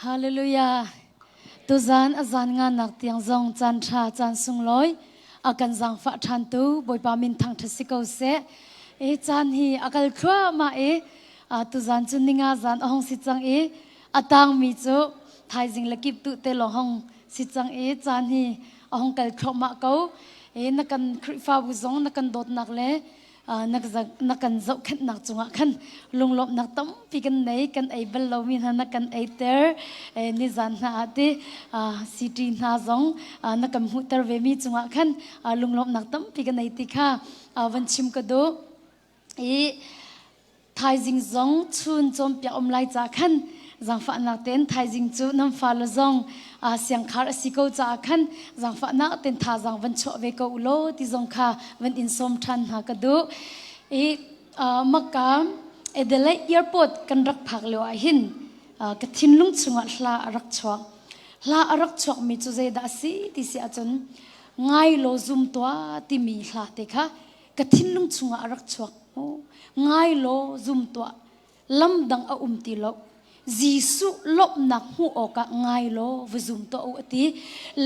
Hallelujah. Tuzan a zan nga nak tiang zong caan ṭha caan sunglawi a kan zaangfah ṭhan tu Bawipa min thangṭhat si ko seh. E caan hi a kal thluahmah i tuzan cu ninga zan a hong si cang i a tangmi cu thaizing le kip tu te lawng hong si cang i caan hi a hong kal thluahmah ko. E na kan Khrihfabu zong na kan dawtnak le na kan zohkhenhnak cungah khan lunglawmhnak tampi kan nei kan ei bal lomi hna na kan eiter nizan hna ah ti city hna zong na kan hmuhter ve mi cungah khan lunglawmhnak tampi kan nei ti kha van chim ka duh i thaizing zong chun cawnpiak um lai ca khan Zaangfahnak tein thaizing cu nan fale zong siangkhar a si ko caah khan zaangfahnak tein thazaang van chuah ve ko u law ti zong kha van in sawm ṭhan hna ka duh. I Makka Adelaide Airport kan rak phak lio ah hin ka thinlung chungah hla a rak chuak. Hla a rak chuakmi cu zeidah a si ti si ahcun ngai law zum tuah timi hla te kha ka thinlung chungah a rak chuak. Ngai law zum tuah lamdang a um ti lo. Jesuh lawmhnak hmuh awkah ngai law va zum tuah u a ti.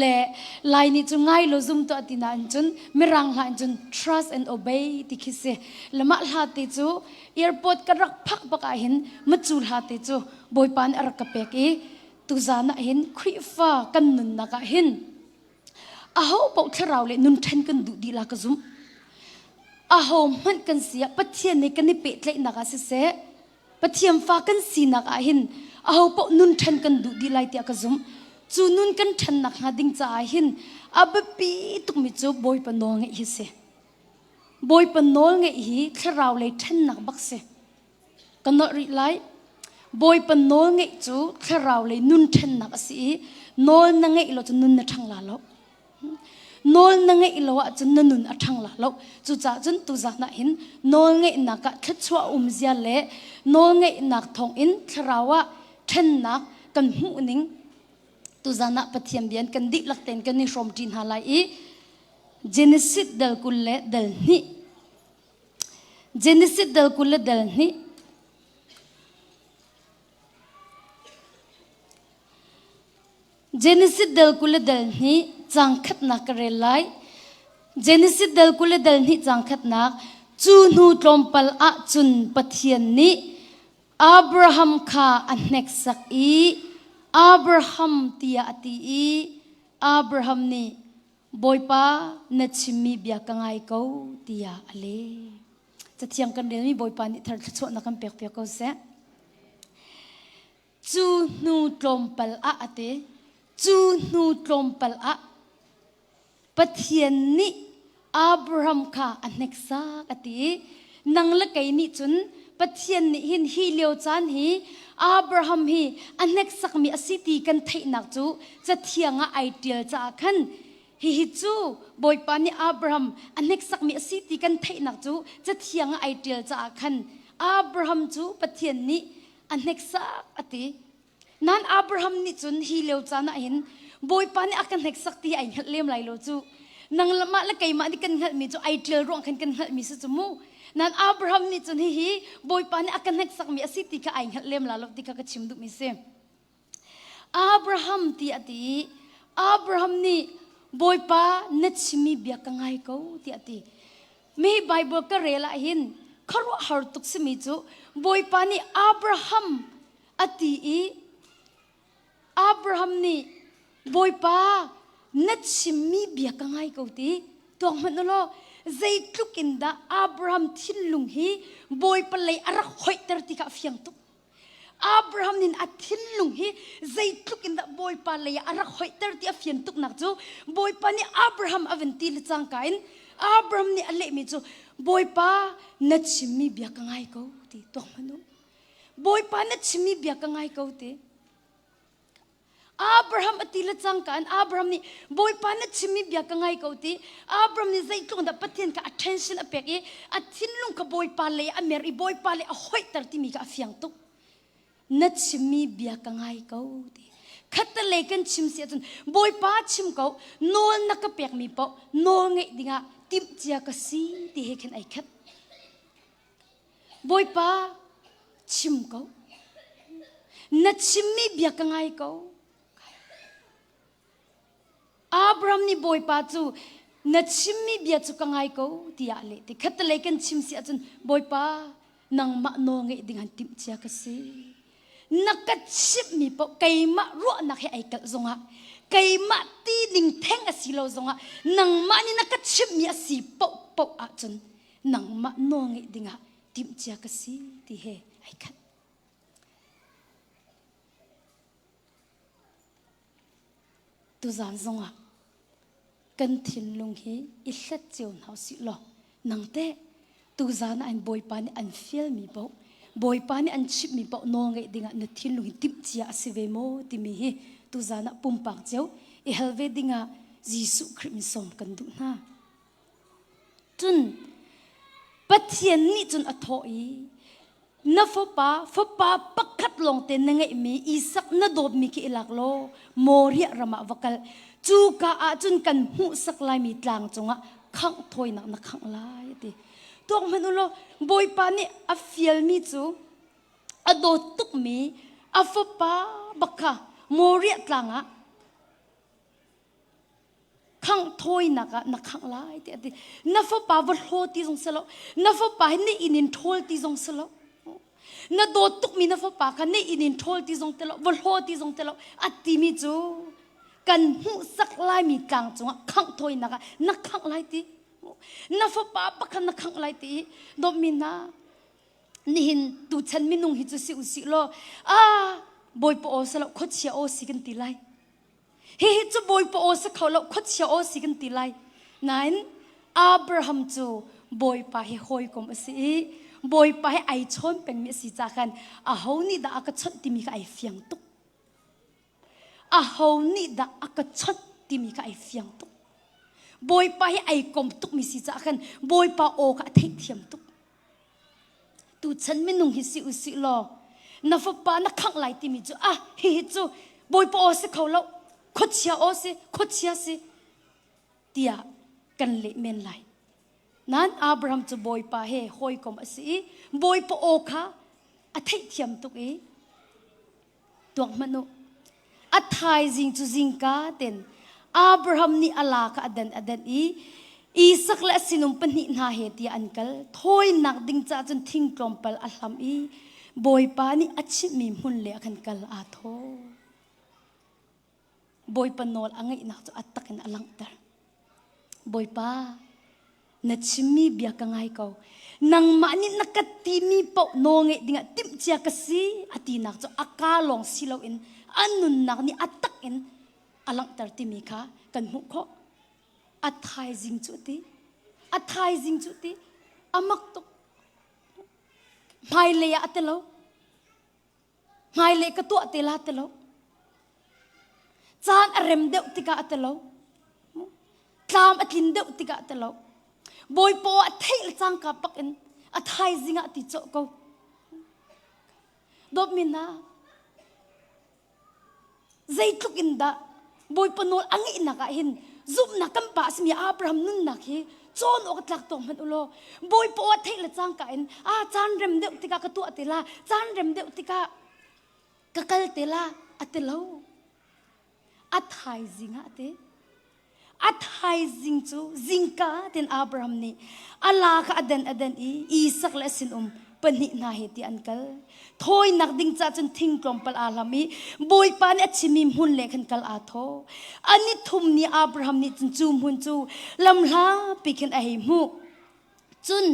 Le Lai nih cu ngai law zum tuah ti nain cun Mirang hla in cun trust and obey ti khi si. Le mah hla te cu airport ka rak phak bak ah hin macu hla te cu Bawipa nih a rak ka pek i tuzan ah hin Khrihfa kan nunnak ah hin aho paoh thlarau le nun ṭhen kan duh dih la ka zumh. Aho hmanh kan si ah Pathian nih kan i pehtlaihnak ah siseh, Pathian fa kan sinak ah hin aho paoh nun ṭhen kan duh dih lai tiah ka zumh. Cu nun kan ṭhennak hnga ding caah hin a biapi tukmi cu Bawipa nawl ngeih hi si. Bawipa nawl ngeih hi thlarau lei ṭhennak bak si. Ka nolh rih lai. Bawipa nawl ngeih cu thlarau lei nun ṭhennak a si i nawl na ngeih lo cun nun na ṭhang la lo. Nawl na ngeih lo ahcun na nun a ṭhang la lo. Cucaah cun tuzan ah hin nawl ngeihnak ah thluachuah um zia le nawl ngeihnak thawngin thlarau ah ṭhennak kan hmuh ning tuzan ah Pathian bia kan dihlak tein kan i hrawmṭi hna lai i Genesis dal 20 le dal hnih Genesis dal 20 le dal hnih Genesis dal 20 le dal hnih cang khatnak ka rel lai. Genesis dal 20 le dal hnih cang khatnak cu hnu tlawmpal ah cun Pathian nih Abraham kha a hneksak i Abraham tiah a ti i Abraham nih Bawipa na chimmi bia ka ngai ko tiah a leh. Cathiang kan relmi Bawipa nih thar thluachuahnak kan pek piak ko seh. Cu hnu tlawmpal ah a ti. Cu hnu tlawmpal ah Pathian nih Abraham kha a hneksak a ti i nang le kei nih cun Pathian nih hin hi lio caan hi Abraham hi a hneksakmi a si ti kan theihnak cu cathiang ah ai ṭial caah khan hihi cu Bawipa nih Abraham a hneksakmi a si ti kan theihnak cu cathiang ah ai ṭial caah khan Abraham cu Pathian nih a hneksak a ti. Nan Abraham nih cun hi lio caan ah hin Bawipa nih a ka hneksak ti ai hngalh lem lai lo cu. Nang le mah le keimah nih kan hngalhmi cu ai ṭial ruang khan kan hngalhmi si cu mu. Nan Abraham nih cun hihi Bawipa nih a ka hneksakmi a si ti kha ai hngalh lem la lo ti kha ka chim duhmi si. Abraham ti a ti i Abraham nih Bawipa na chimmi bia ka ngai ko tiah a ti. Mi Bible ka rel ah hin khuaruahhar tuk simi cu Bawipa nih Abraham a ti i Abraham nih Bawipa na chimmi bia ka ngai ko ti tuak hmanh u law zeitluk in dah Abraham thinlung hi Bawipa lei a rak hoihter ti kha a fiang tuk. Abraham nih a thinlung hi zeitluk in dah Bawipa lei ah a rak hoihter ti a fian tuknak cu Bawipa nih Abraham a van ti le cangka in Abraham nih a lehmi cu Bawipa na chimmi bia ka ngai ko ti tuak hmanh u. Bawipa na chimmi bia ka ngai ko ti. Abraham a ti le cangka in Abraham nih Bawipa na chimmi bia ka ngai ko ti. Abraham nih zeitluk dah Pathian kha attention a pek i a thinlung kha Bawipa lei a mer i Bawipa lei a hoihter timi kha a fiang tuk. Na chimmi bia ka ngai ko ti. Khattelei kan chim si ahcun Bawipa chim ko nawl na ka pekmi paoh nawl ngeih dingah timhcia ka si ti he khin ai khat. Bawipa chim ko. Na chimmi bia ka ngai ko. Abraham nih Bawipa cu na chimmi bia cu ka ngai ko tiah a leh ti. Khattelei kan chim si ahcun Bawipa nangmah nawl ngeih ding han timh cia ka si. Na ka chimhmi paoh keimah ruahnak he ai kalh zongah keimah ti ning theng a si lo zongah nangmah nih na ka chimhmi a si paoh paoh ahcun nangmah nawl ngeih dingah timh cia ka si ti he ai khat. Tuzaan zongah kan thinlung hi i hlet cio hna usih law nang teh tuzaan ah in Bawipa nih an fialmi paoh Bawipa nih an chimhmi paoh nawl ngeih dingah na thinlung hi timhcia a si ve maw timi hi tuzaan ah pumpak cio i hal ve dingah Jesuh Khrih min sawm kan duh hna. Cun Pathian nih cun a thawh i na fapa fapa pakhat lawngte na ngeihmi Isak na dawtmi khi i lak law Moriah ram ah va kal. Cuka ah cun kan hmuhsak laimi tlang cungah khangh thawinak na khangh lai a ti. Tuak hmanh u law Bawipa nih a fialmi cu a dawt tukmi a fapa bak kha Moriah tlang ah khangh thawinak ah na khangh lai tiah a ti. Na fapa va hlaw ti zong si lo. Na fapa hi na inn in ṭhawl ti zong si lo. Na dawt tukmi na fapa kha na inn in ṭhawl ti zong ti lo, va hlaw ti zong ti lo. A timi cu kan hmuhsak laimi tlang cungah khangh thawinak ah na khangh lai ti. Na fapa pakhat na khangh lai ti. Dawtmi hna, nihin tuchan minung hi cu si usih law, ah Bawipa aw si lo, khuachia aw si kan ti lai. Hihi cu Bawipa aw si kho lo, khuachia aw si kan ti lai. Nain Abraham cu Bawipa he hawikom a si i Bawipa he ai chawn pengmi a si caah khan aho nih dah a ka chawnh timi kha ai fiang tuk. Aho nih dah a ka chawnh timi kha ai fiang tuk. Bawipa he ai kom tukmi si caah khan Bawipa aw kha a theihthiam tuk. Tuchan minung hi si usih law na fapa na khangh lai timi cu ah hihi cu bawipa aw si kho lo khuachia aw si khuachia si tiah kan leh men lai. Nain Abraham cu bawipa he hawikom a si i bawipa aw kha a theihthiam tuk i Tuak hmanh u. A thaizing cu zingka ten Abraham nih a la kha a den a den i Isak le a sinum pahnih hna he tiah an kal. Thawinak ding caah cun thing tlawmpal a hlam i Bawipa nih a chimhmi hmun le ah khan kal aa thawh. Bawipa nawl a ngeihnak cu a tak in a langhter. Bawipa, na chimmi bia ka ngai ko. Nangmah nih na ka timi paoh nawl ngeih dingah timhcia ka si a tinak cu a kaa lawng si loin a nunnak nih a tak in a langhter timi kha kan hmuh khawh. A thaizing cu ti, a thaizing cu ti, a mak tuk. Hmailei ah a ti lo. Hmailei ka tuah te la ti lo. Caan a rem deuh tikah a ti lo. Tlam a tlin deuh tikah a ti lo. Bawipa a theih le cangka pak in a thaizing ah ti cawh ko. Dawtmi hna, zeitluk in dah Bawipa nawl a ngeihnak ah hin zumhnak kan pa a simi Abraham nunnak hi cawn awk a tlak tawk hmanh u law Bawipa aw a theih le cangka in a caan rem deuh tikah ka tuah te la caan rem deuh tikah ka kal te la a ti lo a thaizing ah a ti A thaizing cu zingka ten Abraham nih a la kha a den a den i Isak le a sinum pahnih hna he ti an kal. Thawinak ding caah cun thing tlawmpal aa hlam i Bawipa nih a chimmi hmun le khan kal aa thawh. A ni thum ni Abraham nih cun cu hmun cu lamhlapi khin a hei hmuh. Cun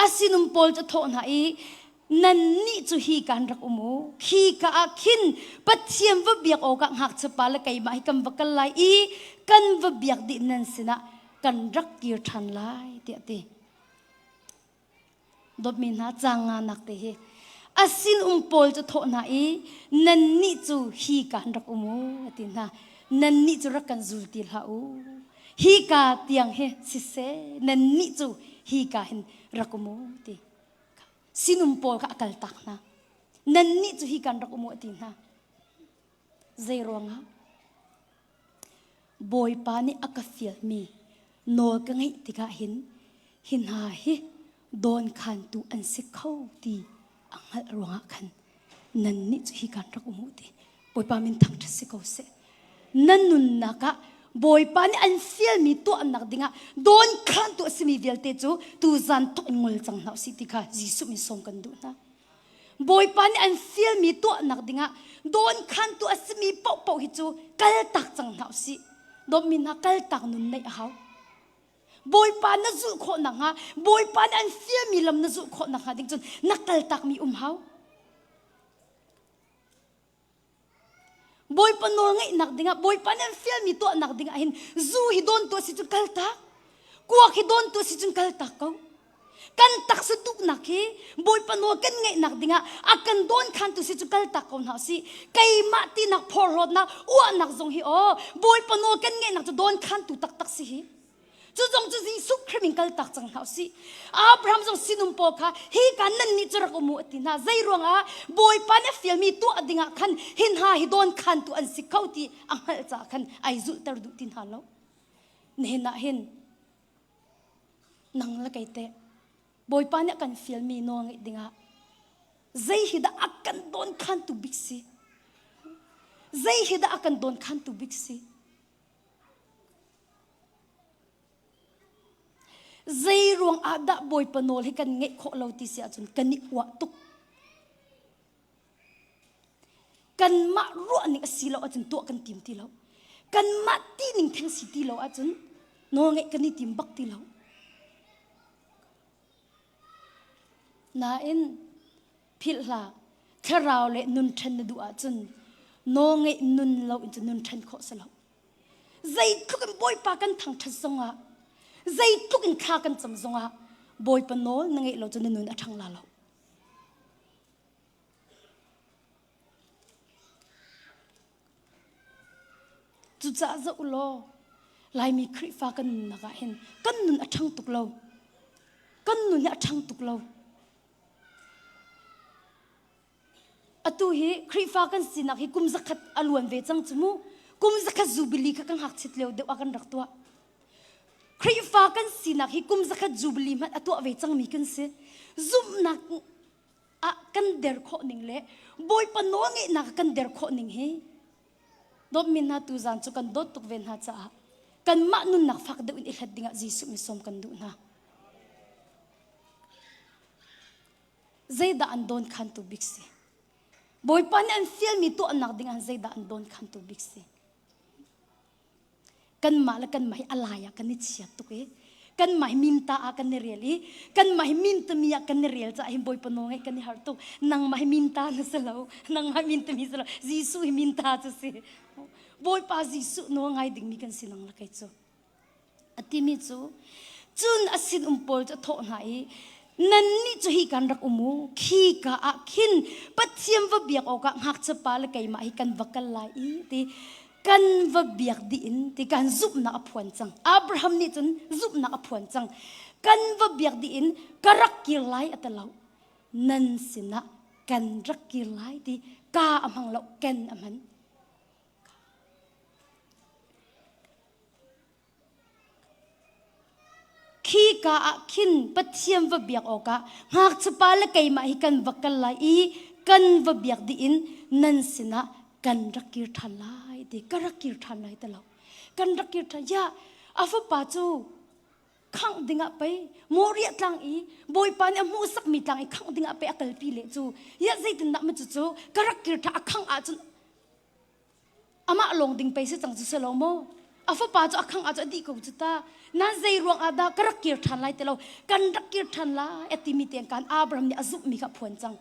a sinum pawl cu a thawh hna i nannih cu hi kan rak um u khi ka ah khin Pathian va biak awkah ngakchiapa le keimah hi kan va kal lai i kan va biak dih nan sinah kan rak kir ṭhan lai tiah a ti. Dawtmi hna caang nganak te hi a sinum pawl cu thawh hna i nannih cu hi kan rak um u a ti hna nannih cu rak kan zul ti hlah u hika tiang hi siseh nannih cu hika hin rak um u ti sinum pawl kha a kal tak hna nannih cu hi kan rak um u a ti hna zei ruangah bawipa nih a ka fialmi nawl ka ngeih tikah hin hi hna hi dawnkhantu an si kho ti a hngalh ruangah khan. Nannih cu hi kan rak um u ti. Bawipa min thangṭhat si ko seh. Nan nunnak ah Bawipa nih an fialmi tuahnak dingah dawn khantu a simi vialte cu tuzan thawk in ngol cang hna usih ti kha Jesuh min sawm kan duh hna. Bawipa nih an fialmi tuahnak dingah dawn khantu a simi paohpaoh hi cu kaltak cang hna usih. Dawtmi hna kaltak nun neih a hau. Bawipa na zulh khawh nakhnga Bawipa nih an fialmi lam na zulh khawh nakhnga ding cun na kaltakmi um hau. Bawipa nawl ngeihnak dingah Bawipa nih an fialmi tuahnak dingah hin zu hi dawntu a si cun kaltak kuak hi dawntu a si cun kaltak ko kan taksa duhnak hi Bawipa nawl kan ngeihnak dingah a kan dawn khantu si cu kaltak ko hna usih keimah tinak phorhlawtnak uahnak zong hi aw Bawipa nawl kan ngeihnak cu dawn khantu taktak si hi Cu zong cu Jesuh Khrih min kaltak cang hna usih. Abraham zong sinum pawl kha hi ka nan nih cu rak um u a ti hna. Zei ruangah Bawipa nih a fialmi tuah dingah khan hi hna hi dawn khantu an si kho ti a hngalh caah khan ai zulhter duh ti hna lo. Nihin ah hin nang le kei teh Bawipa nih a kan fialmi nawl ngeih dingah zei hi dah a kan dawn khantu bik si? Zei hi dah a kan dawn khantu bik si? Zei ruang ah dah Bawipa nawl hi kan ngeih khawh lo ti si ahcun kan i uah tuk. Kanmah ruah ning a si lo ahcun tuah kan tim ti lo. Kanmah ti ning theng si ti lo ahcun nawl ngeih kan i tim bak ti lo. Nain philh hlah thlarau le nun ṭhen na duh ahcun nawl ngeih nun lo in cun nun ṭhen khawh si lo. Zeitluk in Bawipa kan thangṭhat zongah, zeitluk in thla kan cam zongah, Bawipa nawl na ngeih lo cun na nun a ṭhang la lo. Cucaah zoh u law, Laimi Khrihfa kan nunnak ah hin kan nun a ṭhang tuk lo. Kan nun hi a ṭhang tuk lo. Atu hi Khrihfa kan sinak hi kum zakhat a luan ve cang cu mu. Kum zakhat jubilee kha kan ngakchit lio deuh ah kan rak tuah. Khrihfa kan sinak hi kum zakhat jubilee hmanh a tuah ve cangmi kan si. Zumhnak ah kan der khawh ning le Bawipa nawlngeihnak ah kan der khawh ning hi dawtmi hna tuzaan cu kan dawt tuk ve hna caah kanmah nunnak fak deuh in i hlat dingah Jesuh mi sawm kan duh hna. Zeidah an dawn khantu bik si? Bawipa nih an fialmi tuahnak ding ah zeidah an dawn khantu bik si? Kanmah le kanmah hi alai ah kan i chia tuk i kanmah hi minta ah kan i rel i kanmah hi mintami ah kan i rel caah hin Bawipa nawl ngaih kan i harh tuk. Nangmah hi minta na si lo. Nangmah hi mintami si lo. Jesuh hi minta cu si. Bawipa Jesuh nawl ngai dingmi kan si nang le kei cu. A timi cu cun a sinum pawl cu a thawh hna i nannih cu hi kan rak um u khika ah khin Pathian va biak awkah ngakchiapa le keimah hi kan va kal lai i ti kan va biak dih in ti kan zumhnak a phuan cang Abraham nih cun zumhnak a phuan cang kan va biak dih in ka rak kir lai a ti lo nan sinah kan rak kir lai ti ka a hmang lo ken a hman Khika ah khin Pathian va biak awkah ngakchiapa le keimah hi kan va kal lai i kan va biak dih in nan sinah kan rak kir ṭhan lai ti ka rak kir ṭhan lai ti lo. Kan rak kir ṭhan. Ya, a fapa cu khangh dingah pei Moriah tlang i Bawipa nih a hmuhsakmi tlang i khangh dingah pei a kalpi leh cu. Ya zeitindah ma cucu ka rak kir ṭhan a khangh ahcun amah lawng ding pei si cang cu si lo maw a fapa cu a khang ah cu a dih ko cu ta nan zei ruang ah dah ka rak kir ṭhan lai ti lo kan rak kir ṭhan lai a timi tiang kan Abraham nih a zumhmi kha phuan cang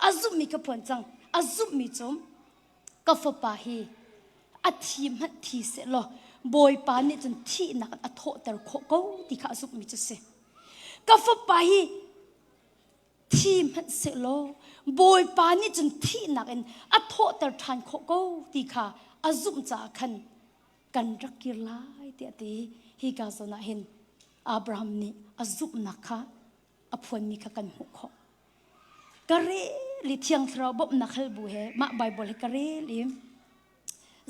a zumhmi kha phuan cang a zumhmi cu ka fapa hi a thi hmanh thi seh law Bawipa nih cun thihnak a thawhter khawh ko ti kha a zumhmi cu si ka fapa hi Thi hmanh sehlaw Bawipa nih cun thihnak in a thawhter ṭhan khawh ko ti kha a zumh caah khan kan rak kir lai tiah a ti. Hika zawn ah hin Abraham nih a zumhnak kha a phuanmi kha kan hmuh khawh. Ka rel i Thiang Thlarau bawmhnak hal bu he mah Baibal hi ka rel i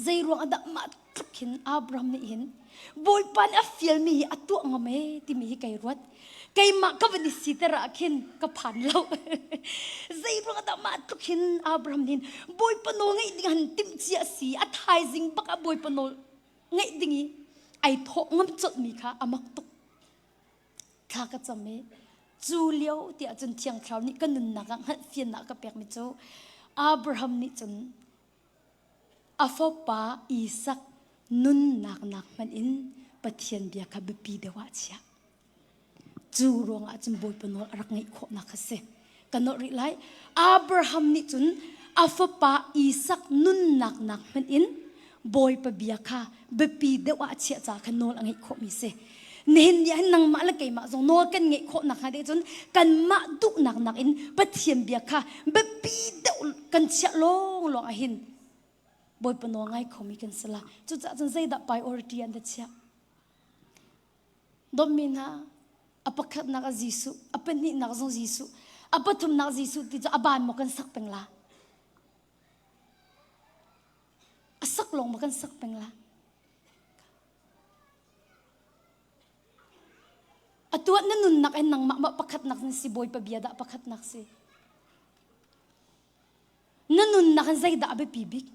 Zei ruang ah dah mah tluk hin Abraham nih hin Bawipa nih a fialmi hi a tuah ngam ee timi hi kai ruat. Keimah ka van i siter ah khin ka phan lo. Zei ruang dah mah tluk hin Abraham nih Bawipa nawl ngeih ding han timh cia si a thaizing bak ah Bawipa nawl ngeih ding i ai thawh ngam colh mi kha a mak tuk. Thla ka cam i cu lio tiah cun Thiang Thlarau nih ka nunnak ah hngalhfiannak ka pekmi cu Abraham nih cun a fapa Isak nunnak nak hmanh in Pathian bia kha biapi deuh ah a chiah. Cu ruangah cun Bawipa nawl a rak ngeih khawhnak kha si. Ka nolh rih lai. Abraham nih cun a fapa Isak nunnak nak hmanh in Bawipa bia kha biapi deuh ah a chiah caah khan nawl a ngeih khawhmi si. Nihin ni ah hin nangmah le keimah zong nawl kan ngeih khawh nakhnga ding cun kanmah duhnak nakin Pathian bia kha biapi deuh kan chiah lawnglawng ah hin Bawipa nawl ngai khomi kan si la. Cucaah cun zeidah priority an da chiah? Dawtmi hna, a pakhatnak ah Jesuh, a pahnihnak zong Jesuh, a pathumnak Jesuh ti cu a ban maw kan sak peng la? A sak lawng maw kan sak peng la? Atu ah na nunnak in nangmah mah pakhatnak na si Bawipa bia dah pakhatnak si. Na nunnak in zeidah a biapi bik?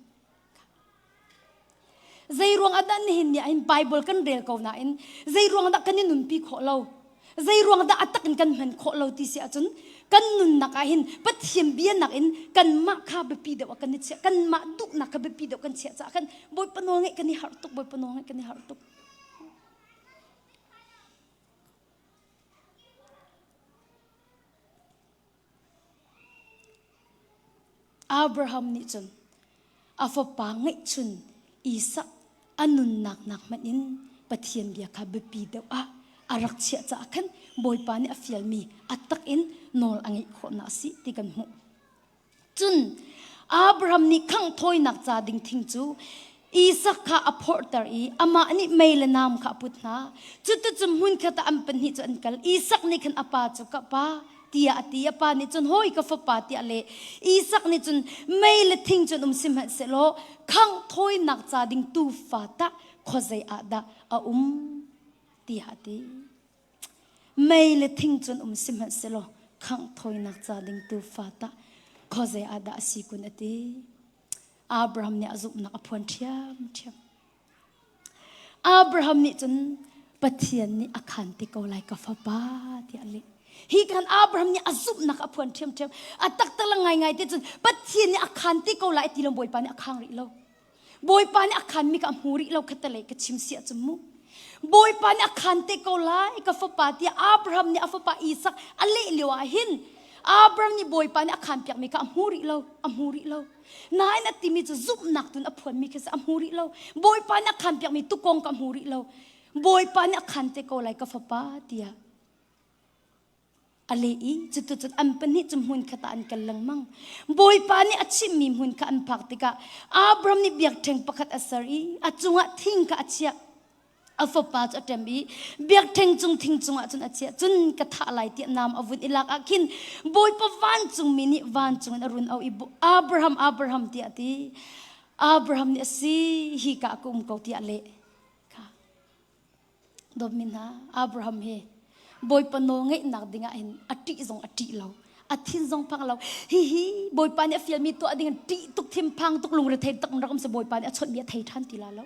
Zei ruang ah dah nihin ni ah hin Bible kan rel ko nain zei ruang dah kan i nunpi khawh lo? Zei ruang dah a tak in kan hman khawh lo ti si ahcun kan nunnak ah hin Pathian bia nakin kanmah kha biapi deuh ah kan i chiah kanmah duhnak kha biapi deuh kan chiah caah khan Bawipa nawl ngeih kan i harh tuk Bawipa nawl ngeih kan i harh tuk. Abraham nih cun a fapa ngeihchun Isak a nunnak nak hmanh in Pathian bia kha biapi deuh ah a rak chiah caah khan Bawipa nih a fialmi a tak in nawl a ngeih khawhnak a si ti kan hmuh. Cun Abraham nih khangh thawinak ca ding thing cu Isak kha a phorhter i amah nih mei le nam kha a put hna. Cuticun hmunkhat ah an pahnih cu an kal. Isak nih khan a pa cu ka pa tiah a ti. A pa nih cun hawi ka fapa tiah a leh. Isak nih cun mei le thing cun um sihmanhsehlaw khangh thawinak ca ding tuufa tah khuazei ah dah a um tiah a ti. Mei le thing cun um sihmanhsehlaw khangh thawinak ca ding tuufa tah khuazei ah dah a si kun a ti. Abraham nih a zumhnak a phuan ṭhiamṭhiam. Abraham nih cun Pathian nih a khan te ko lai ka fapa tiah a leh. Hi kan Abraham nih a zumhnak a phuan ṭhiamṭhiam. A taktak le ngaingai te cun Pathian nih a khan te ko lai ti lo Bawipa nih a khang rih lo. Bawipa nih a khanmi ka hmu rih lo khatalei ka chim siah cun mu. Bawipa nih a khan te ko lai ka fapa tiah Abraham nih a fapa Isak a leh lio ah hin Abraham nih Bawipa nih a khan piakmi kha a hmu rih lo a hmu rih lo nain a timi cu zumhnak tun a phuanmi khi a hmu rih lo Bawipa nih a khan piakmi tukong ka hmu rih lo Bawipa nih a khan te ko lai ka fapa tiah a leh i cuticun an pahnih cu hmunkhat ah an kal lengmang. Bawipa nih a chimhmi hmun kha an phak tikah Abraham nih biakṭheng pakhat a ser i a cungah thing kha a chiah. A fapa cu a ṭem i biakṭheng cung thing cungah cun a chiah. Cun ka thah lai tiah nam a vun i lak ah khin Bawipa vancungmi nih vancung in a run auh i Abraham, Abraham tiah a ti. Abraham nih a si, hika ah ka um ko tiah a leh. Dawtmi hna, Abraham hi Bawipa nawl ngeihnak dingah hin a ṭih zong a ṭih lo. A thin zong phang lo. Hihi Bawipa nih a fialmi tuah ding in ṭih tuk thinphang tuk lungrethei tak rak um si Bawipa nih a chawnhmi a thei ṭhan ti la lo.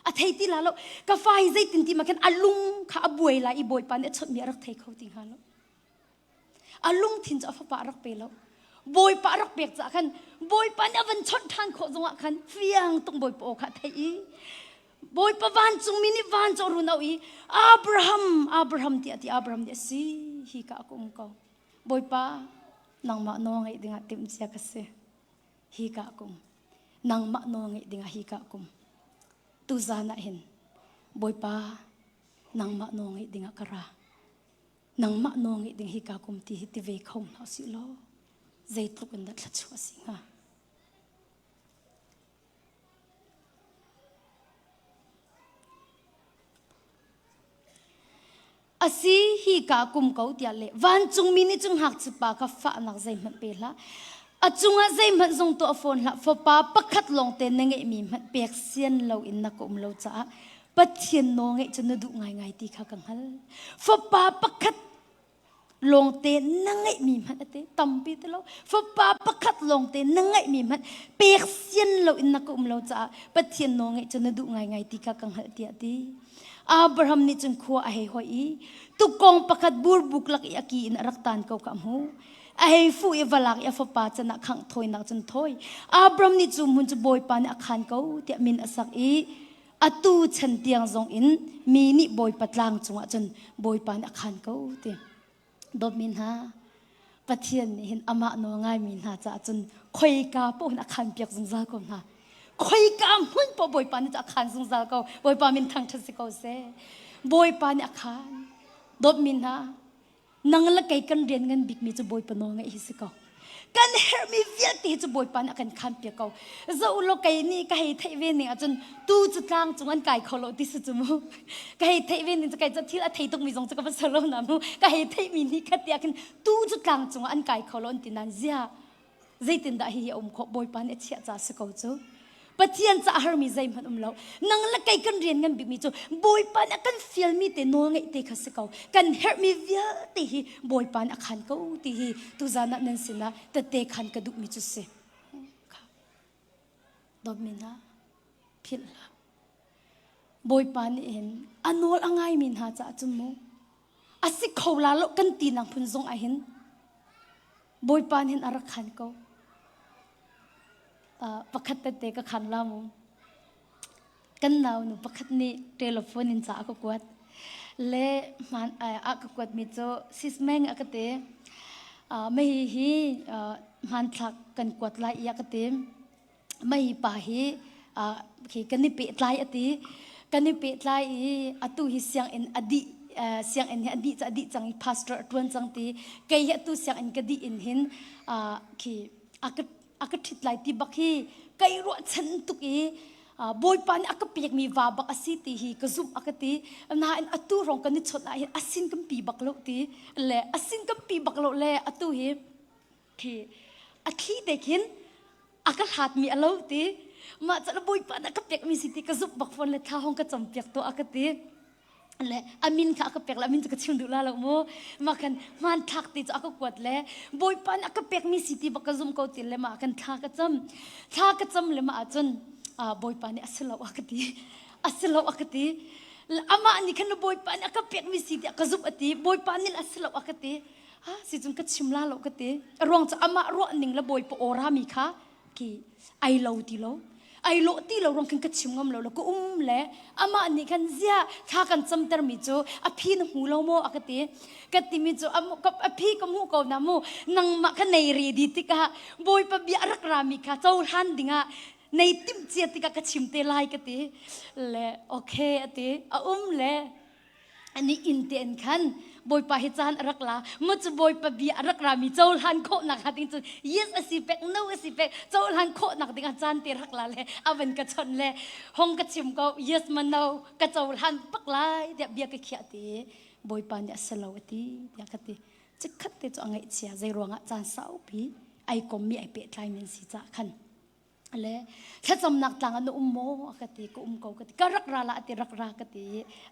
A thei ti la lo. Ka fa hi zeitin ti ma khin a lung kha a buai lai i Bawipa nih a chawnhmi a rak thei kho ti hnga lo. A lungthin cu a fapa a rak pe lo. Bawipa a rak pek caah khan Bawipa nih a van chawnh ṭhan khawh zongah khan fiang tuk Bawipa aw kha a theih i Bawipa vancungmi nih van cu a run auh i Abraham, Abraham tiah a ti. Abraham nih a si, hi ka ka um ko. Bawipa, nangmah nawl ngeih dingah timhcia ka si. Hi ka ka um. Nangmah nawl ngeih dingah hi ka ka um. Tuzan ah hin Bawipa, nangmah nawl ngeih dingah ka ra. Nangmah nawl ngeih ding hi ka kum ti hi ti ve kho hna usih law zeitluk in dah thluachuah a si hnga. A si hi ka kum ko tiah le vancungmi nih cun ngakchipa kha fahnak zeihmanh pe hlah. A cungah zeihmanh zong tuah fawn hlah. Fapa pakhat lawngte na ngeihmi hmanh pek sian loin na ka um lo caah Pathian nawl ngeih cu na duh ngaingai ti kha ka hngal. Fapa pakhat. Lawngte na ngeihmi hmanh a ti tampi ti lo. Fapa pakhat lawngte na ngeihmi hmanh pek sian lo in na ka um lo caah Pathian nawl ngeih cu na duh ngaingai ti kha ka hngalh tiah a ti. Abraham nih cun khua a hei hoih i tukkawng pakhat burbuk lak i a ki in a rak tan ko kha a hmuh. A hei fuh i valak i a fapa can ah khangh thawinak cun thawi. Abraham nih cu hmun cu Bawipa nih a khan ko tiah min a sak i atu chan tiang zong in mi nih Bawipa tlang cungah cun Bawipa nih a khan ko ti. Dawtmi hna, Pathian nih hin amah nawl ngaimi hna caah cun khoika paoh hin a khanpiak zungzal ko hna. Khoika hmun paoh Bawipa nih a khan zungzal ko. Bawipa min thangṭhat si ko seh. Bawipa nih a khan. Dawtmi hna, nang le kei kan rian ngan bikmi cu Bawipa nawl ngaih hi si ko. Kan herhmi vialte hi cu Bawipa nih a kan khan piak ko. Zoh law kei nih ka hei theih ve ning ahcun tu cu tlang cung an kai kho lo ti si cu mu. Ka hei theih ve ning cu kei cu thil a thei tukmi zong cu ka va ser lo na mu. Ka hei theihmi nih kha tiah khin tu cu tlang cung ah an kai kho lo an ti nain zia Zeitindah hihi a um khawh? Bawipa nih a chiah ca si ko cu. Pathian ca a harmi zeihmanh um lo. Nang le kei kan rian ngan bikmi cu Bawipa nih a kan fialmi te nawl ngeih te kha si ko. Kan herhmi vialte hi Bawipa nih a khan ko ti hi tuzan ah nan sinah tette khan ka duhmi cu si. Dawtmi hna, philh hlah. Bawipa nih hin a nawl a ngaimi hna caah cun mu a si kho la lo kan ti nang phun zong ah hin Bawipa nih hin a rak khan ko. Uh, pakhat tete ka khan la mu. Kan nau nu pakhat nih telephone in ca a ka kuat. Le hman a ka kuat mi cu sis meng a ka ti. Uh, mei hi uh, hmanthlak kan kuat lai i a ka ti. Mei pa hi uh, khi kan i pehtlai a ti. Kan i pehtlai i atu hi sianginn a dih uh, sianginn hi a dih a dih cang i pastor a ṭuan cang ti. Kei hi atu sianginn ka dih in hin uh, khi a ka a ka ṭhit lai ti bak hi kai ruahchan tuk i uh, Bawipa nih a ka pekmi va bak a si ti hi ka zumh a ka ti. Nain atu rong kan i chawnh ah hin a sin kan pi bak lo ti le a sin kan pi bak lo le atu hi khi a thli te khin a ka hlatmi a lo ti mah cu bawipa na ka pekmi si ti ka zumh bak fawn le thla hong ka cam piak to a ka ti le a min kha a ka pek le a min cu ka chim duh la lo mu mah khan hmanthlak ti cu a ka kuat le bawipa na ka pekmi si ti bak ka zum ko ti le mah khan thla ka cam thla ka cam le mah ahcun bawipa nih a si lo a ka ti a si lo a ka ti amah nih khan bawipa nih a ka pekmi si ti a ka zumh a ti bawipa nih a si lo a ka ti ha si cun ka chim la lo ka ti a ruang cu amah ruah ning le bawipa aw rami kha ki ai lo ti lo ai lo ti lo ruang khin ka chim ngam lo lo ka um le amah nih khan zia thla kan camter mi cu a phi na hmu lo maw a ka ti ka ti mi cu a phi ka hmuh ko na mu nangmah kha nei re di tikah bawipa bia rak rami kha cohlan dingah nei timh cia tikah ka chim te lai ka ti le okay a ti a um le ani inn te an khan bawipa hi caan a rak la mu cu bawipa bia a rak rami cohlan khawhnak hnga ding cun yes a si pek no a si pek cohlan khawhnak ding ah caan te rak la le a van ka chawnh le hong ka chim ko yes ma no ka cohlan bak lai tiah bia ka khiah ti bawipa nih a si lo a ti tiah ka ti chikkhat te cu a ngaihchia zei ruangah caan saupi ai kommi ai pehtlai men si cah khan le thlacamnak tlang ah na um maw a ka ti ka um ko ka ti ka rak ra la ati rak ra ka ti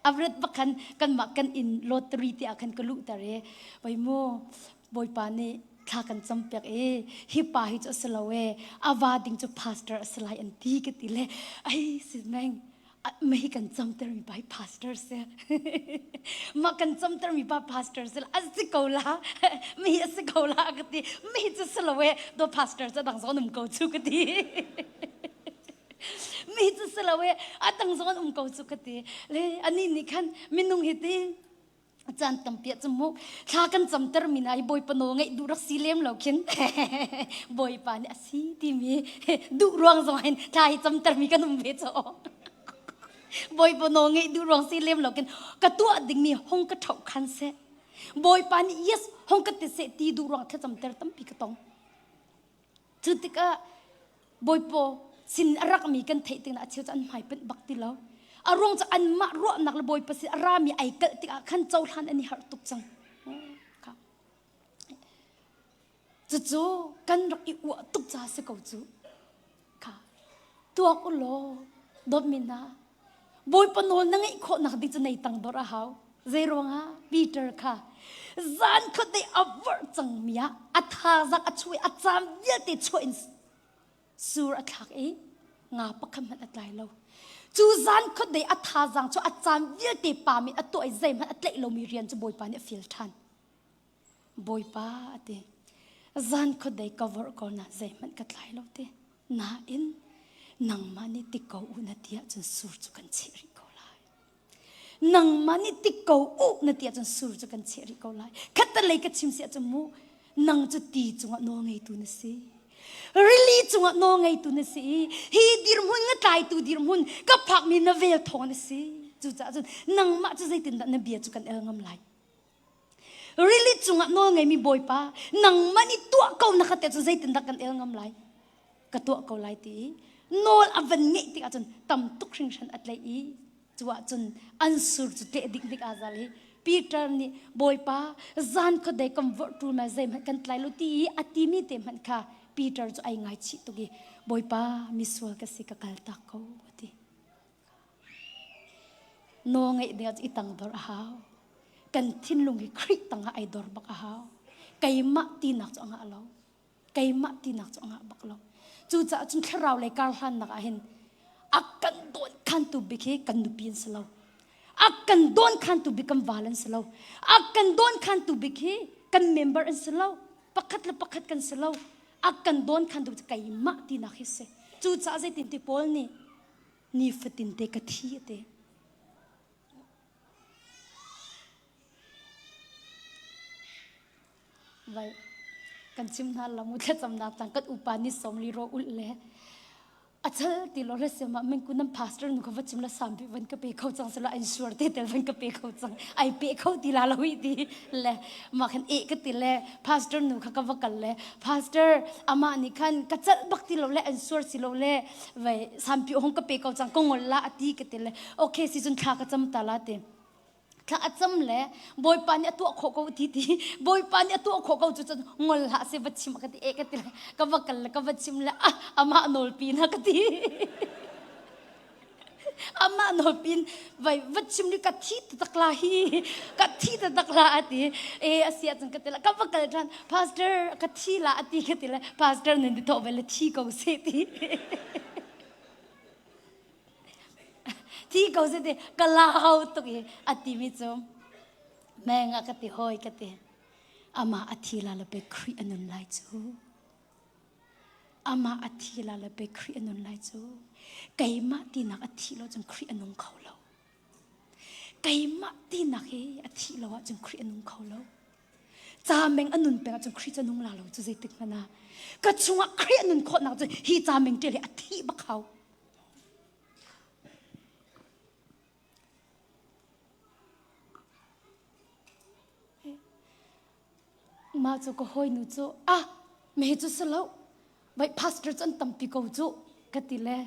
avret bak khan kanmah kan inn lottery ti ah khan ka luhter i oi mu bawipa nih thla kan cam piak i hi pa hi cu a si lo e a va ding cu pastor a si lai an ti ka ti le ai si meng mei kan camter mi pa hi pastor si mah kan camter mi pa pastor si a si ko la mi a si ko la ka ti mi cu si lo e do pastor cu dang zong um ko cu ka ti mi cu si lo e a dang zong um ko cu ka ti le ani nih khan minung hi ti caan tampi ah mu thla kan camter mi hna hi bawipa nawl ngeih duh rak si lem lo khin bawipa nih a si timi duh ruang zong hin thla hi camter mi kan um ve cho bawipa nawl ngeih duh ruang si lem lo khin ka tuah ding mi hong ka ṭhoh khan seh bawipa nih yes hong ka ti seh ti duh ruang thla camter tampi ka tong Cu tikah Bawipa sin a rakmi kan theih tikah a cheu cu an hmai panh bak ti lo. A ruang cu anmah ruahnak le Bawipa sin a rami ai kalh tikah khan cohlan an i harh tuk cang. Cucu kan rak i uah tuk ca si ko cu. Kha tuak u law dawtmi hna Bawipa nawl na ngeih khawhnak ding cu nei tang dor a hau. Zei ruangah Peter kha zan khuadei a vorh cangmi ah a thazaang a chuah i a caan vialte chuah in sur a thlak i nga pakhat hmanh a tlai lo. Cu zan khuadei a thazaang cu a caan vialte pam in a tuah i zeihmanh a tlaih lomi rian cu Bawipa nih a fial ṭhan. Bawipa a ti. Zan khuadei ka vorh ko na zeihmanh ka tlai lo ti. Nain nangmah nih ti ko u na ti ahcun sur cu kan cheh rih ko lai. Nangmah nih ti ko u na ti ahcun sur cu kan cheh rih ko lai. Khattelei ka chim si ahcun mu nang cu ti cungah nawl ngeitu na si. Rili cungah nawl ngeitu na si i hi dirhmun nga tlaitu dirhmun ka phakmi na vel thawng na si. Cucaah cun nangmah cu zeitindah na bia cu kan el ngam lai. Rili cungah nawl ngeimi Bawipa, nangmah nih tuah ko na ka ti ahcun zeitindah kan el ngam lai? Ka tuah ko lai ti i nawl a van ngeih tikah cun tam tuk hringhran a tlaih i cu ahcun an sur cu tleh ding dik aa zal i Peter nih Bawipa zan khuadei kan vorh ṭul ma zeihmanh kan tlai lo ti i a timi te hmanh kha Peter cu ai ngaichih tuk i Bawipa misual ka si ka kal tak ko a ti. Nawl ngeih ding ah i tangdor a hau. Kan thinlung hi Khrih tangah ai dor bak a hau. Keimah tinak cu a ngah lo. Keimah tinak cu a ngah bak lo. Cucaah cun thlarau lei karhlannak ah hin a kan dawn khantu bik hi kan nupi an si lo. A kan dawn khantu bik kan val an si lo. A kan dawn khantu bik hi kan member an si lo. Pakhat le pakhat kan si lo. A kan dawn khantu cu keimah tinak hi si. Cucaah zeitin ti Paul nih nifatin te ka thi a ti. Vai kan chim hna la mu thlacamnak cang kan upa ni som li ro ul le a chal ti lo le sema min ku nam pastor nu ka va chim la sampi van ka pe kho cang sela an sure te tel van ka pe kho cang ai pe kho ti la lo hi ti le ma khan e ka ti le pastor nu kha ka va kal le pastor ama nih khan ka chalh bak ti lo le an suar si lo le vai sampi hong ka pe ko cang ka ngol la ati ka ti le okay si cun thla ka cam ta la ti thla a cam le bawipa nih a tuah khawh ko ti ti bawipa nih a tuah khawh ko cu cun ngol hlah se va chim ka ti e ka ti le ka va kal le ka va chim le ah amah nawl pi na ka ti Amah nawlpin vai va chim ri ka thi tak la hi ka thi tak la ati e asia cun ka ti la ka va kal than pastor ka thi la ati ka ti le pastor nan di tho ve le thi ko se ti thi ko se ti ka lau tuk i ati mi cu meng a ka ti hoi ka ti ama a thi la le pe Khrih anun lai cu Amah a thi la le pei Khrih a nun lai cu. Keimah tinak a thih lo cun Khrih a nung kho lo. Keimah tinak hi a thih lo ahcun Khrih a nung kho lo. Ca meng a nun peng ahcun Khrih cu a nung la lo cu zeitik hmanh ah. Ka chungah Khrih a nun khawhnak cu hi ca meng ṭial hi a thih bak hau. Mah cu ka hawinu cu ah me cu si lo vai pastor cu an tampi ko cu ka ti le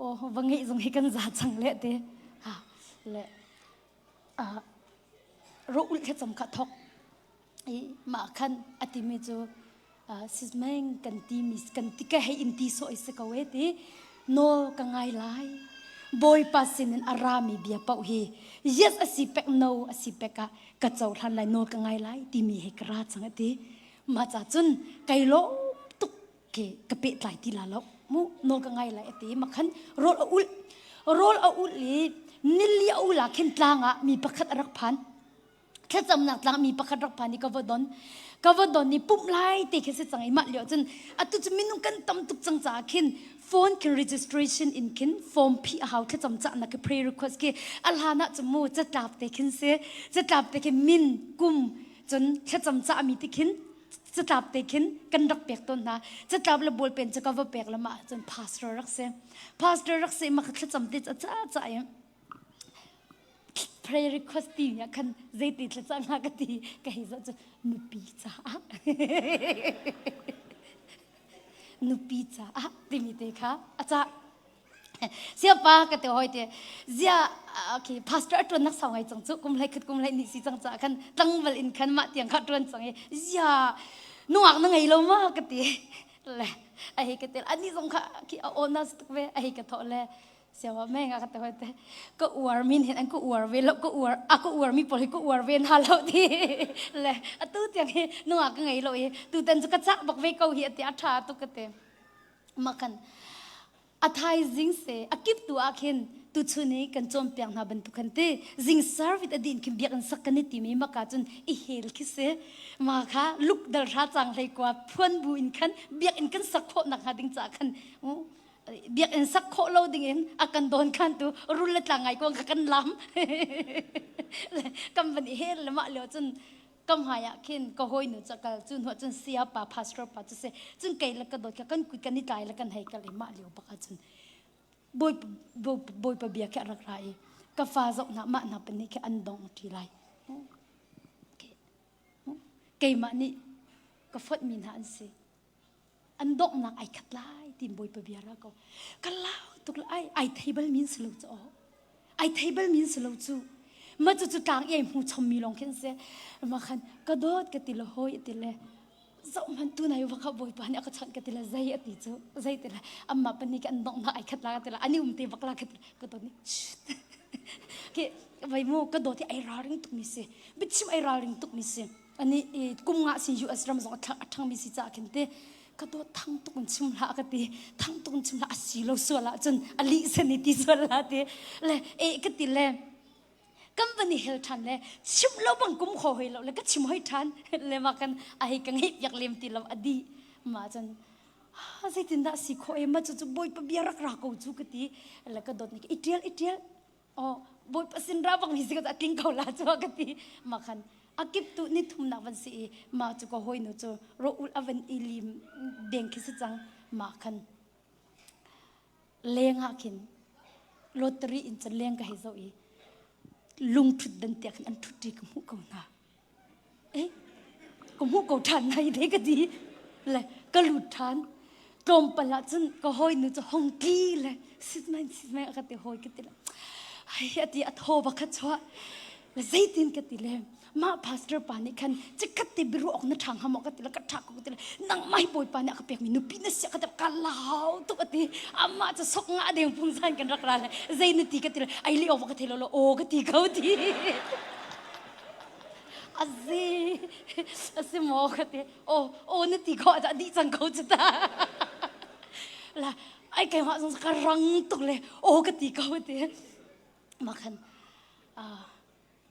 aw va ngeih zong hi kan za cang le te ha le ro ulh thlacam kha thok i mah khan a timi cu Sismeng kan timi kan ti ka hei in ti sawh i si ko e ti nawl ka ngai lai Bawipa sinin a rami bia paoh hi yes a si pek no a si pek ah ka cohlan lai nawl ka ngai lai timi he ka ra cang a ti mah ca cun kai lawm tuk ke ka pehtlai ti la lo mu nawl ka ngai lai a ti makhan rawl a ulh rawl a ulh i nili a ul ah khin tlang ah mi pakhat a rak phan thlacamnak tlang mi pakhat rak phan i ka va don ka va don i pumh lai te khi si cang i mah lio cun atu cu minung kan tam tuk cang caah khin phone khin registration in khin form phih a hau thlacam cahnak khi prayer request khi a hlan ah cu mu catlap te khin si catlap te khin min kum cun thlacam cah mi ti khin catlap te khin kan rak pek tawn hna catlap le ballpen cu ka va pek le mah cun pastor rak si pastor rak si ma ka thlacam te ca ca ca i prayer request ti nih khan zeiti thlacam hna ka ti ka hei zoh cu nupi caah nupi caah timi te kha a cah siapa ka te hoi te zia okay pastor a tuan nak sau ngai cang cu kum hlei khat kum hlei ni si cang ca khan tlangval in khan mah tiang kha tuan cang i zia nungak na ngei lo ma ka ti le a hei ka te ani zong kha ki a onas tuk ve a hei ka tho le. Siawa meng a ka te hoi te ka uar min hin an ka uar ve lo ka uar a ka uar mi pawl hi ka uar ve hna lo ti le atu tiang hi nungak ka ngei lo i tutan cu ka cah bak ve ko hi ati a tha tuk ka te ma kan a thaizing se a kip tu ah khin tuchun i kan cawnpiak hna bantuk khan ti zing service a din khin biakinn sak kan i timi maka cun i hel khi si ma kha luk dal hra cang hlei kwa phuan bu in khan biakinn kan sak khawh nak hnga ding ca khan biakinn sak khawh lo ding in a kan dawn khan tu rul le tlang ngai kuang kha kan lam kan van i hel le mah lio cun ka hmai ah khin ka hawinu cu kal cu hnuah cun sia pa pastor pa cu si cun kei le ka dawt kha kan kut kan i tlai le kan hei kal i mah lio bak ah cun bawipa bia khi a rak ra i ka fa zoh hna mah hna pan nih khi an dong ṭi lai keimah nih ka fonh mi hna an si an donghnak ai khat lai tin bawipa bia ra ko ka lau tuk ai ai thei bal min si lo cu ai thei bal min si lo cu ma cu cu tlang i ai hmu chom mi lawng khin se ma khan ka dawt ka ti le hoi ti le zoh man tu nai va kha bawipa nih a ka chawnh ka ti le zei a ti cu zei ti le amma pani ka an donghnak ai khat la ka ti le ani um te bak la ka ti ka dawt nih ke vai mu ka dawt hi ai ralring tuk mi si biachim ai ralring tuk mi si ani kum nga sin US ram zong a ṭhangmi si caah khin te ka dawt thang tuk in chim hlah ka ti thang tuk in chim hlah a si lo sual ah cun a lih sen i ti sual la ti le e ka ti le kan van i hel ṭhan le chim lo bang kum kho hoi lo le ka chim hoi ṭhan le ma kan a hei ka ngeih piak lem ti lo a di ma cun zeitindah si khawh e ma cu cu bawipa bia rak ra ko cu ka ti le ka dawt ni i ṭial i ṭial oh bawipa sin ra bang hi si ka tling ko la chu ka ti ma khan akip tu ni thumnak van si i ma chu ka hoi nu chu ro ul avan i lim deng khi si cang ma khan leng ah khin lottery in cun leng ka hei zo i lung thut dan tiah khin an thut ṭi ka hmuh ko hna Eh, ka hmuh ko ṭhan nai de ka ti. Le ka lut ṭhan. Tlawmpal ah cun ka hawinu cu hong tli le sitmain sitmain a ka ti hawi ka ti le. Ai a ti a thaw ba kha chuah. Le zeitin ka ti le mah pastor pa nih khan chikkhat te biaruah awk na ṭha hnga maw ka ti le ka ṭha ko ka ti le nangmah hi bawipa nih a ka pekmi nupi na si ka ti ka lau tuk a ti amah cu sok nga deng pung zan kan rak ra le zei na ti ka ti le ai li awk ka thei lo lo aw ka ti ko ti Azi asi maw ka ti aw aw na ti khawh ah dih cang ko cu ta la ai keimah zong ka rang tuk le aw ka ti ko ti ma khan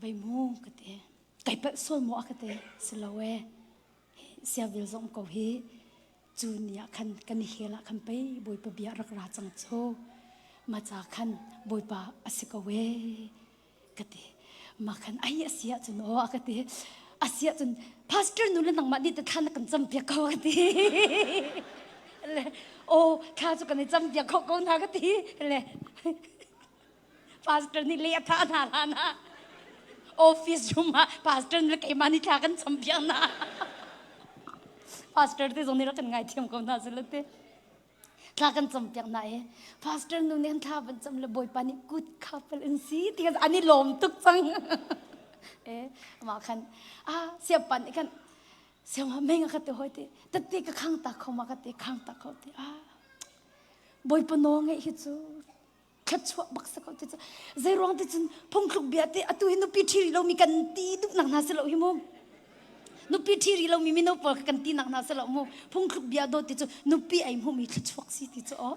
vai mu ka ti kai palh sual maw ka ti si lo e siavil zong ko hi cu ni ah khan kan i hel ah khan pei bawipa bia rak ra cang cu ma ca khan bawipa a si ko e ka ti ma khan ai a si ahcun aw a ka ti a si ahcun pastor nu le nangmah nih te thla na kan cam piak ko ka ti le aw thla cu kan i cam piak kho ko hna ka ti le pastor nih le a tha hna hlan ah office room ah pastor le keimah nih thla kan cam piak hna pastor te zong nih rak kan ngaithiam ko hna sila te thla kan campiak hna i pastor nu nih an thla van cam le bawipa nih kut kha pel in si ti an i lawm tuk cang eh mah khan ah siapa nih khan siama meng ka te hoi te tette ka khang ta kho ma ka te khang ta kho te ah bawipa no ngai hi cu thluachuah bak sa ko ti cu zei ruang ti cun phungthluk bia te atu hi nupi ṭhi rih lomi kan ti duhnak hna si lo hi mu nupi ṭhi rih lomi mino pawl kha kan ti nak hna si lo mu phungthluk bia dawt ti cu nupi ai hmuhmi thluachuak si ti cu aw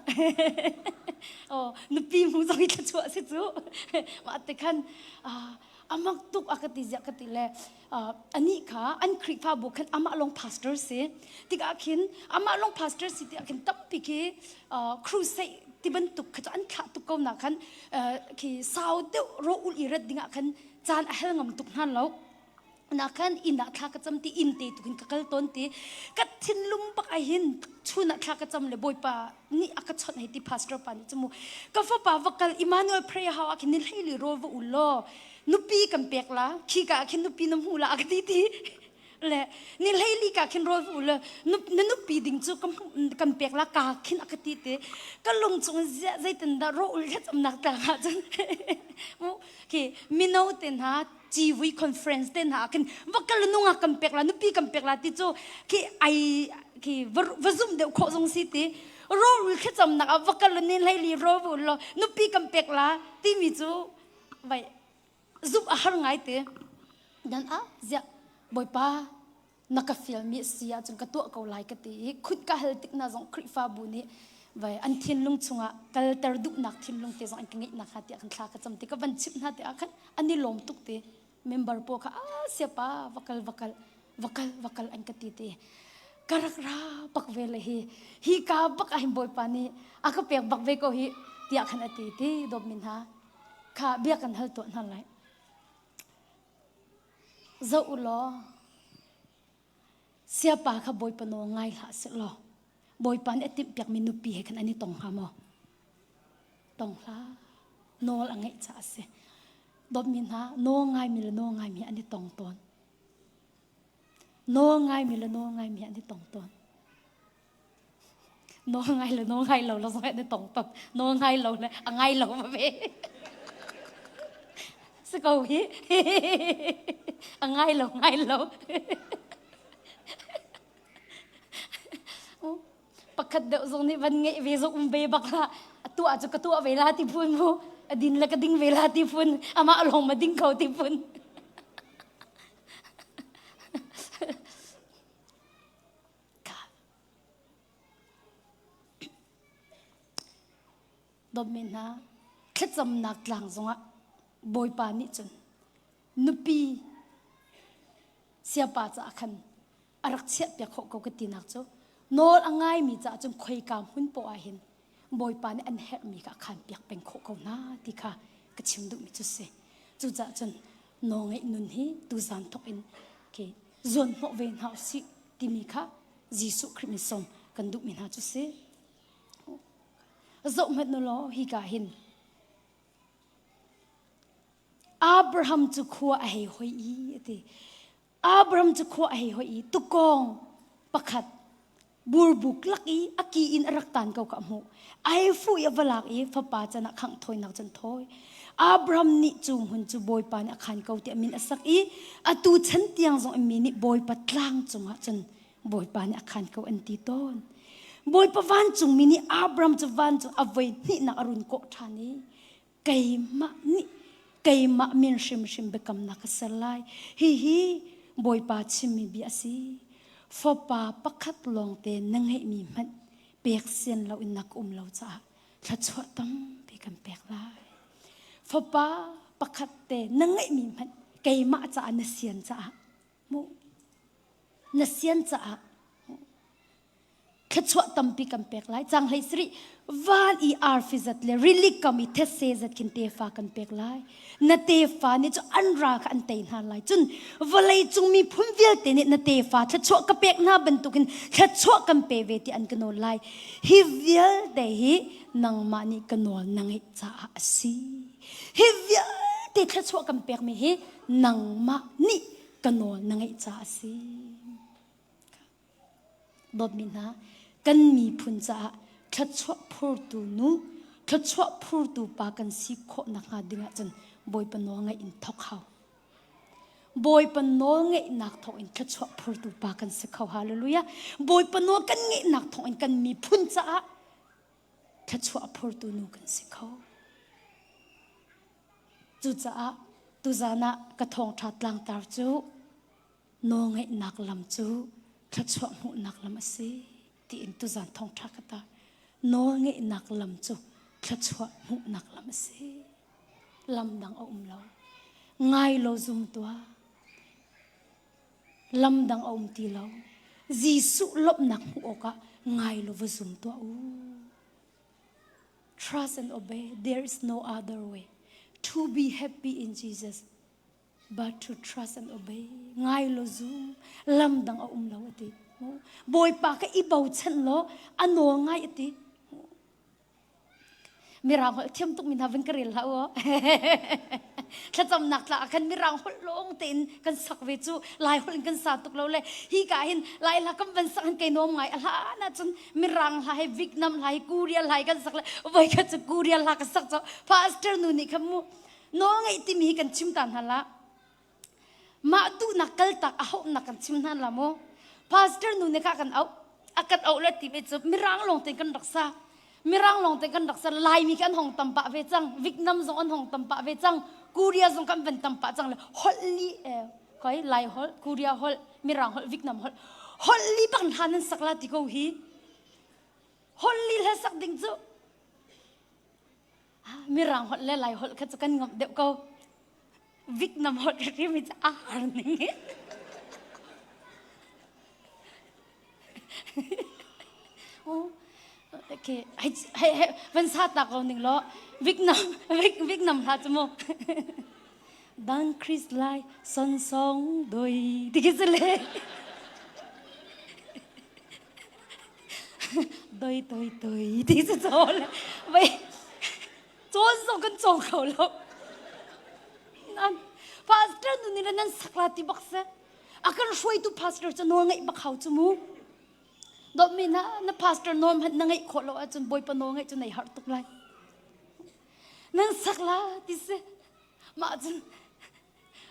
aw nupi hmu zong hi thluachuah si cu mah te khan amak tuk a ka ti ziah ka ti le anih kha an Khrihfabu khan amah lawng pastor si tikah khin amah lawng pastor si tikah khin tampi khi crusade ti bantuk kha cu an thlah tuk ko na khan khi sau deuh ro ul i rat dingah khan caan a hel ngam tuk hna lo na khan inn ah thla ka cam ti inn te tukin ka kal tawn ti ka thinlung bak ai hin chun ah thla ka cam le bawipa nih a ka chawnh hei ti pastor pa nih cu mu ka fapa va kal Emmanuel prayer house ah khin ni hlei li rawl va ul law nupi kan pek la khi ka ah khin nupi na hmu la a ka ti ti le ni hleili ka khin rawl u le na nupi ding cu kan pek la ka khin a ka ti ti ka lung chung ziah zeitin dah ro ul thlacamnak tlang ah cun mu khi mino te hna civui conference te hna ah khin va kal nungak kan pek la nupi kan pek la ti cu khi ai khi va zum deuh khawh zong si ti. Rawlrul thlacamnak ah va kal nin hlei li rawl bu law nupi kan pek la timi cu vai zumh a har ngai te. Dan ah ziah Bawipa na ka fialmi a si ahcun ka tuah ko lai ka ti i khut ka hal tik hna zong Khrihfabu nih vai an thinlung chungah kalter duhnak thinlung te zong an ka ngeih nakhnga tiah kan thla ka cam ti ka van chimh hna tikah khan an i lawm tuk te member pawl kha ah siapa va kal va kal va kal va kal an ka ti te ka rak ra bak ve le hi hi ka bak ah hin bawipa nih a ka pek bak ve ko hi tiah khan a ti ti dawt min hna kha bia kan hal tuah hna lai Zoh u law, siapa kha Bawipa nawl ngai hlah seh law Bawipa nih a timhpiakmi nupi he khan an i tong hnga maw? Tong hlah. Nawl a ngeih caah a si. Dawtmi hna, nawl ngaimi le nawl ngaimi an i tong tawn. Nawl ngaimi le nawl ngaimi an i tong tawn. Nawl ngai le nawl ngai lo le zong an i tong tawn. Nawl ngai lo le a ngai lo va ve. Si ko hi. A ngai lo ngai lo. Pakhat deuh zong nih van ngeih ve zong um ve bak la. A tuah cu ka tuah ve la ti phun mu. A din le ka ding ve la ti phun. Amah lawng ma ding kho ti phun. Dawtmi hna, thlacamnak tlang zongah Bawipa nih cun nupi siapa caah khan a rak chiahpiak khawh ko ka tinak cu nawl a ngaimi caah cun khoika hmun poah ah hin Bawipa nih an herhmi kha a khanpiak peng khawh ko hna ti kha ka chim duhmi cu si. Cucaah cun nawlngeih nun hi tuzan thawk in khi zuanhnawh ve hna usih timi kha Jesuh Khrih min sawm kan duhmi hna cu si. Zoh hmanh u law hika hin Abraham cu khua a hei hoi i a ti. Abraham cu khua a hei hoi i tukawng pakhat burbuk lak i a ki in a rak tan ko ka hmuh. Ai fu i a va lak i fapa can ah khangh thawinak cun thawi. Abraham nih cu hmun cu Bawipa nih a khan ko tiah min a sak i atu chan tiang zong mi nih Bawipa tlang cungah cun Bawipa nih a khan ko an ti tawn. Bawipa vancungmi nih Abraham cu vancung a voi hnihnak a run kawh ṭhan i keimah nih keimah min hrimhrim biakamnak ka ser lai. Hihi Bawipa chimmi bia a si. Fapa pakhat lawngte na ngeihmi hmanh pek sian loin na ka um lo caah thluachuah tampi kan pek lai. Fapa pakhat te na ngeihmi hmanh keimah caah na sian caah mu na sian caah thluachuah tampi kan pek lai cang hlei sri van i arfi zat le rili kam i thetse zat khin tefa kan pek lai na tefa nih cu an ra kha an tei hna lai cun vawlei cung miphun vialte nih na tefa thluachuah ka pek hna bantukin thluachuah kan pe ve ti an ka nawl lai hi vialte hi nangmah nih ka nawl na ngeih caah a si hi vialte thluachuah kan pekmi hi nangmah nih ka nawl na ngeih caah a si Dawtmi hna, kan miphun caah thluachuah phurtu nu, thluachuah phurtu pa kan si khawh nakhnga ding ahcun Bawipa nawl ngaih in thawk hau. Bawipa nawl ngeihnak thawng in thluachuah phurtu pa kan si kho. Hallelujah. Bawipa nawl kan ngeihnak thawng in kan miphun caah thluachuah phurtu nu kan si kho. Cucaah tuzan ah ka thawngṭha tlangtar cu nawlngeihnak lam cu thluachuah hmuhnak lam a si tiin tuzan thawngṭha ka tar. Nawlngeihnak lam cu thluachuah hmuhnak lam a si. Lam dang a um lo. Ngai law zum tuah. Lam dang a um ti lo. Jesuh lawmhnak hmuh awkah ngai law va zum tuah u. Trust and obey. There is no other way. To be happy in Jesus but to trust and obey ngai lo zum lam dang a um lo ati bawipa ka i bochan law a nawl ngai ati mirang holh thiam tuk mi hna van ka rel hlah u thlacamnak tla ah khan mirang holh lawng tein kan sak ve cu lai holh in kan sa tuk lo le hi ka hin lai hla kan van sak han kei nuam ngai a hlan ah cun mirang hla he Vietnam hla he Korea hla he kan sak le voi khat cu Korea hla ka sak cu pastor nu nih khan mu Nawlngeih timi hi kan chim ta hna la. Mah duhnak kaltak a hauhnak kan chim hna la mu. Pastor nu nih kha kan auh. A kan auh le timi cu Mirang lawng te kan rak sa. Mirang lawng te kan rak sa. Laimi kan hong tam pah ve cang. Vietnam zong an hong tam pah ve cang. Korea zong kan van tam pah cang le holh li eh koi Lai holh, Korea holh, Mirang holh, Vietnam holh. Holh li bang hna nan sak la ti ko hi. Holh li hla sak ding cu Mirang holh le Lai holh kha cu kan ngamh deuh ko. Vietnam holh ri mi cu a har ning. Oh, okay. Hei hei hei van sa ta ko ning law Vietnam Vietnam hla cu mu. Dang Chris Lai son song doi ti khi si le. Doi toi toi ti si chaw le. Vai cawn zong kan cawng kho lo. Nan pastor nu nih nan sak la ti bak se. A kan hruaitu pastor cu nawl ngeih bak hau cu mu. Dawtmi na na pastor nawl hmanh na ngeih khawh lo ahcun Bawipa nawl ngeih cu nei har tuk lai. Nan sak la ti si. Mah cun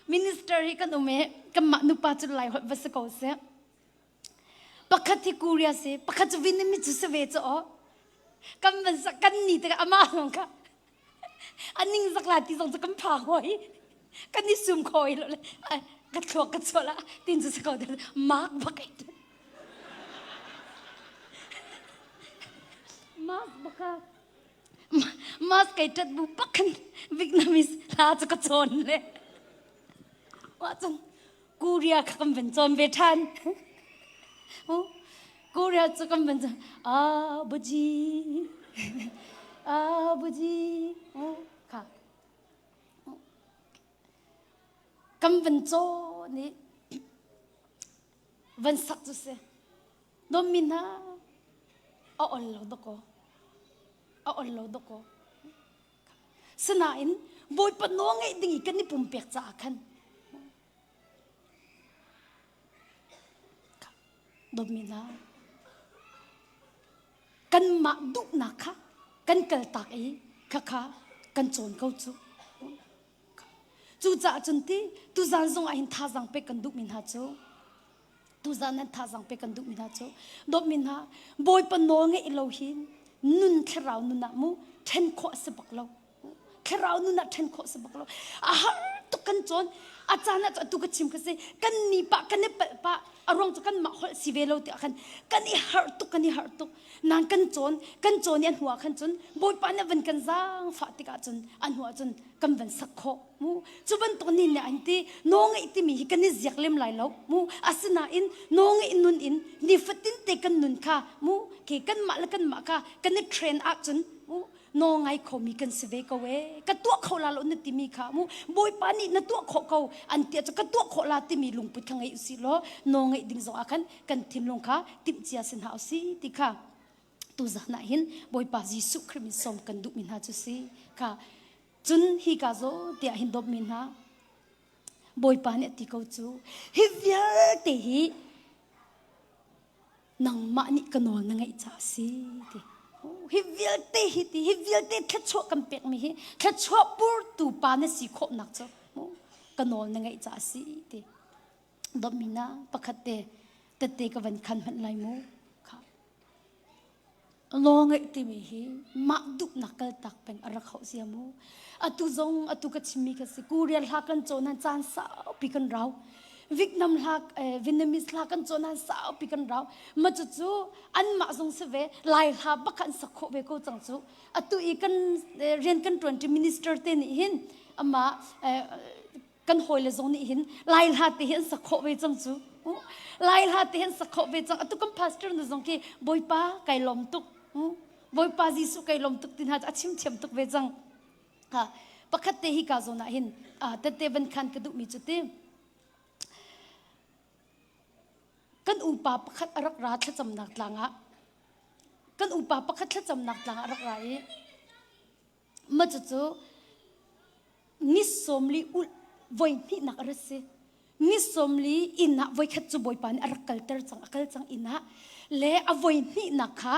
minister hi kan um i kanmah nupa cu lai holh va si ko seh. Pakhat hi Korea si, pakhat cu Vietnamese cu si ve cu aw. Kan van sak kan ni tikah amah lawng kha a ning zak la ti zong cu kan phang hoi. Kan i sum kho i lo le ka thluak ka chuah la tin cu si ko mak bak ai Mask baka mask kai tat bu pakhan Vietnamese hla cu ka chawn le. Wa cun Korea kha kan van cawn ve ṭhan. Korea cu kan van cawn abuji abuji kha kan van cawn i van sak cu si dawmi hna a ol lo dakaw a ol lo dakaw Sinain Bawipa nawl ngeih ding i kan i pumpek caah khan dawtmi hna kanmah duhnak kha kan kaltak i khakha kan cawn ko cu. Cucaah cun ti tuzan zong ah hin thazaang pek kan duhmi hna cu tuzan nan thazaang pek kan duhmi hna cu dawtmi hna Bawipa nawl ngeih lo hi nun thlarau nun ah mu ṭhen khawh a si bak lo thlarau nun ah ṭhen khawh a si bak lo a har tuk kan cawn a caan ah atu ka chim ka si kan ni pah kan i palh pah a ruang cu kan mah holh si ve lo tiah khan kan i harh tuk kan i harh tuk nang kan cawn kan cawn i a hnu ah khan cun Bawipa nih van kan zaangfah tikah cun a hnu ah cun kan van sak khawh mu cu bantuk ni nih an ti nawngeih timi hi kan i ziak lem lai lo mu asinain nawngeih nun in nifatin te kan nun kha mu ke kanmah le kanmah kha kan i train ahcun mu nawngai khomi kan si ve ko e ka tuah kho la lo na timi kha mu bawipa nih na tuah khawh ko an ti cu ka tuah khawh la timi lungput kha ngei usih law nawngeih ding zong ah khan kan thinlung kha timhcia sin hna usih ti kha tuzan ah hin Bawipa Jesuh Khrih min sawm kan duhmi hna cu si kha cun hi ka zaw tiah hin dawtmi hna Bawipa nih a ti ko cu hi vialte hi nangmah nih ka nawl na ngeih caah a si ti hi vialte hi ti hi vialte thluachuah kan pekmi hi thluachuah purtu pa na si khawhnak cu ka nawl na ngeih caah a si ti dawtmi na pakhat te tette ka van khan hmanh lai mu kha Law ngeih timi hi mah duhnak kaltak peng a rak hauh zia mu. Atu zong atu ka chimmi ka si. Korea hla kan cawn han caan saupi kan rau. Vietnam hla eh, Vietnamese hla kan cawn han saupi kan rau. Ma cu cu anmah zong si ve Lai hla bak an sak khawh ve ko cang cu. Atu i kan eh, rian kan ṭuan minister te nih hin amah eh, kan hawile zong nih hin lai hla te hi an sak khawh ve cang cu lai hla te hi an sak khawh ve cang atu kan pastor na zong khi bawipa kai lawm tuk bawipa Jesuh kai lawm tuk ti hna a chim thiam tuk ve cang ha pakhat te hi ka zawn ah hin tette van khan ka duhmi cu ti kan upa pakhat a rak ra thlacamnak tlang ah kan upa pakhat thlacamnak tlang ah a rak ra i Ma cucu ni sawmli ulh voi hnihnak a rat si. Ni sawmli inn ah voikhat cu Bawipa nih a rak kalter cang, a kal cang inn ah le a voi hnihnak kha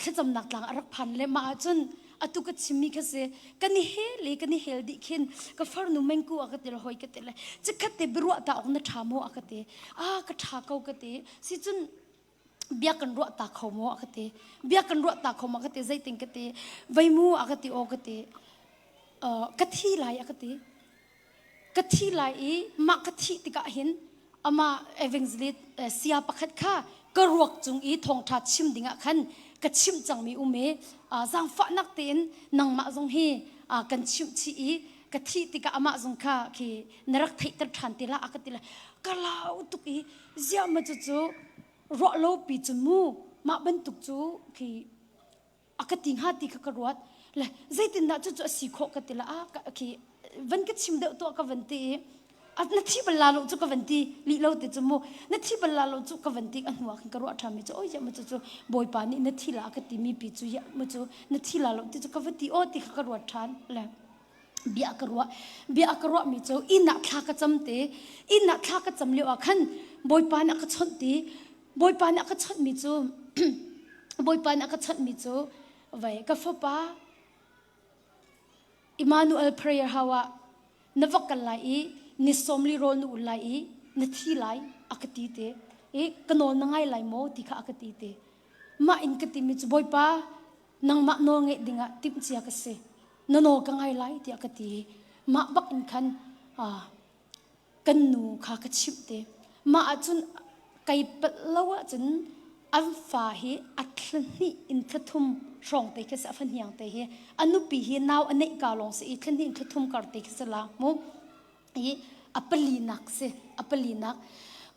thlacamnak tlang a rak phan le mah ahcun atu ka chimmi kha si kan i hel i kan i hel dih khin ka farnu mengku a ka ti le hoi ka ti le chikkhat te biaruah ta awk na ṭha maw a ka ti ah ka ṭha ko ka ti si cun. Bia kan ruah ta kho maw a ka ti. Bia kan ruah ta kho maw a ka ti. Zeitin ka ti. Vei mu a ka ti aw ka ti. Uh, ka thi lai a ka ti. Ka thi lai i mah ka thih tikah hin amah evangelist eh, sia pakhat kha ka ruak cung i thawngṭha chim dingah khan ka chimh cangmi um i uh, zaangfahnak tein nangmah zong hi uh, kan chimh chih i ka thih tikah amah zong kha khi na rak theihter ṭhan te la a ka ti la ka lau tuk i ziah ma cucu ruah lo pi cu mu mah bantuk cu khi a ka ti hnga ti kha ka ruat le zeitindah cucu a si khawh ka ti la a khi van ka chim deuh tuah ka van ti i na thi bal la lo cu ka van ti lih lo ti cu mu na thi bal la lo cu ka van ti a hnu ah khan ka ruah ṭhan mi cu oi ya mu cu cu bawipa nih na thi la ka ti mi pi cu ya mu cu na thi la lo ti cu ka va ti aw ti kha ka ruat ṭhan le bia ka ruah bia ka ruah mi cu inn ah thla ka cam te inn ah thla ka cam lio ah khan bawipa nih a ka chawnh ti bawipa nih a ka chawnh mi cu bawipa nih a ka chawnh mi cu vai ka fapa Emmanuel prayer how ah na va kal lai i ni sawmli rawl na ul lai i na thi lai a ka ti te i ka nawl na ngai lai maw ti kha a ka ti te mah in ka timi cu bawipa nangmah nawl ngeih dingah timhcia ka si na nawl ka ngai lai tiah ka ti mah bak in khan kan nu kha ka chimh te mah ahcun kai palh lo ahcun an fa hi a thla hnih in thla thum hrawng te khi si a fahniang te hi a nupi hi nau a neih ka lawng si i thla hnih in thla thum kar te khi si la mu i a palinak si a palinak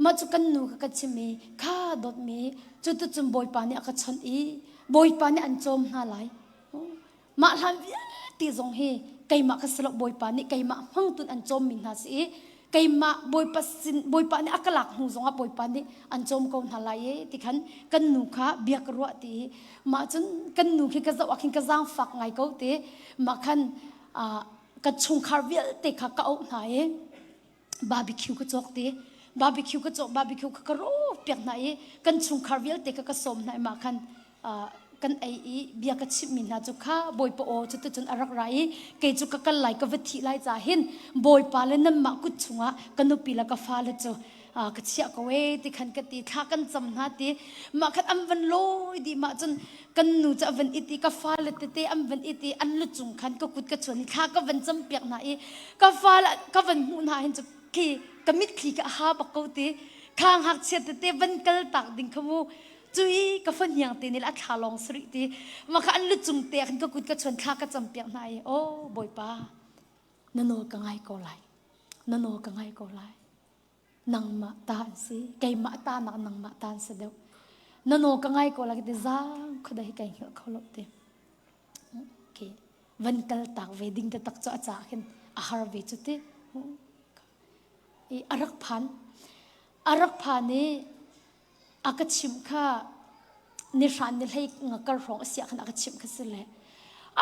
mah cu kan nu kha ka chim i kha dawtmi cu tu cun bawipa nih a ka chawnh i bawipa nih an cawm hna lai Mah hlan vialte zong hi keimah ka si lo Bawipa nih keimah hmangtun an cawmmi hna si i keimah Bawipa sin Bawipa nih a ka lak hnu zongah Bawipa nih an cawm ko hna lai e ti khan kan nu kha bia ka ruah ti mah cun kan nu khi ka zoh ah khin ka zaangfak ngai ko ti mah khan ka chungkhar vialte kha ka auh hna i barbecue ka cawk ti barbecue ka cawk barbecue ka ka rawk piak hna i kan chungkhar vialte ka ka sawm hna i mah khan kan ei i bia ka chimhmi hna cu kha bawipa aw cu cun a rak ra i kei cu ka kal lai ka va thih lai ca hin bawipa le nanmah kut chungah ka nupi le ka fale cu ka chiah ko e ti khan ka ti thla kan cam hna ti mah khan an van lawi dih mah cun kan nu cu a van it i ka fale tete an van it i an lu cung khan ka kut ka chuan i thla ka van cam piak hna i ka fale ka van hmuh hna hin cu khi ka mitthli ka ha bak ko ti kha ngakchia tete van kal tak ding kha mu cui ka fahniang te nih a thla lawng sarih ti mah kha an lu cung te khan ka kut ka chuan thla ka cam piak hna i oh bawipa na nawl ka ngai ko lai na nawl ka ngai ko lai nangmah ta an si keimah ta nak nangmah ta an si deuh na nawl ka ngai ko lai ti zaang khuda hi kai hngilh kho lo ti okay van kal tak ve ding te tak cu a ca khin a har ve cu ti i a rak phan a rak phan i a ka chimh kha ni hran ni hlei nga kar hrawng a siah khan a ka chimh kha si le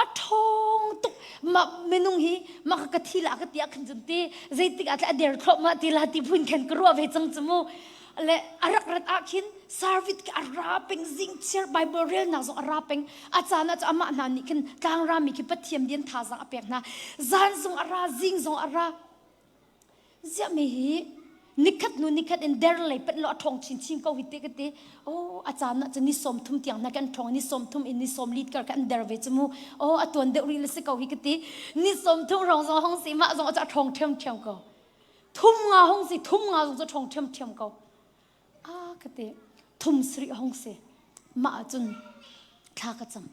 a ṭhawng tuk mah minung hi mah ka ka thi la ka ti ah khan cun ti zeitik ah a der thluahmah ti la ti phun khan ka ruah ve cang cu mu le a rak rat ah khin service a ra peng zing chiar bible relnak zong a ra peng a caan ah cu amah hna nih khin tlangra mi khi pathian bian thazang a pek hna zan zong a ra zing zong a ra Ziah mi hi nikhat hnu nikhat in der lei panh lo a ṭhawng chinchin ko hi te ka ti. Oh, a caan ah cun ni sawm thum tiang hna kan ṭhawng ni sawm thum in ni sawm lit kar kan der ve cu mu. Oh, a tuan deuh rih le si ko hi ka ti. Ni sawm thum hrawng zong hong si mah zong a ṭhawng ṭhiamṭhiam ko. Thum nga hong si thum nga zong cu ṭhawng ṭhiamṭhiam ko. A ka ti thum sarih hong si mah ahcun thla ka cam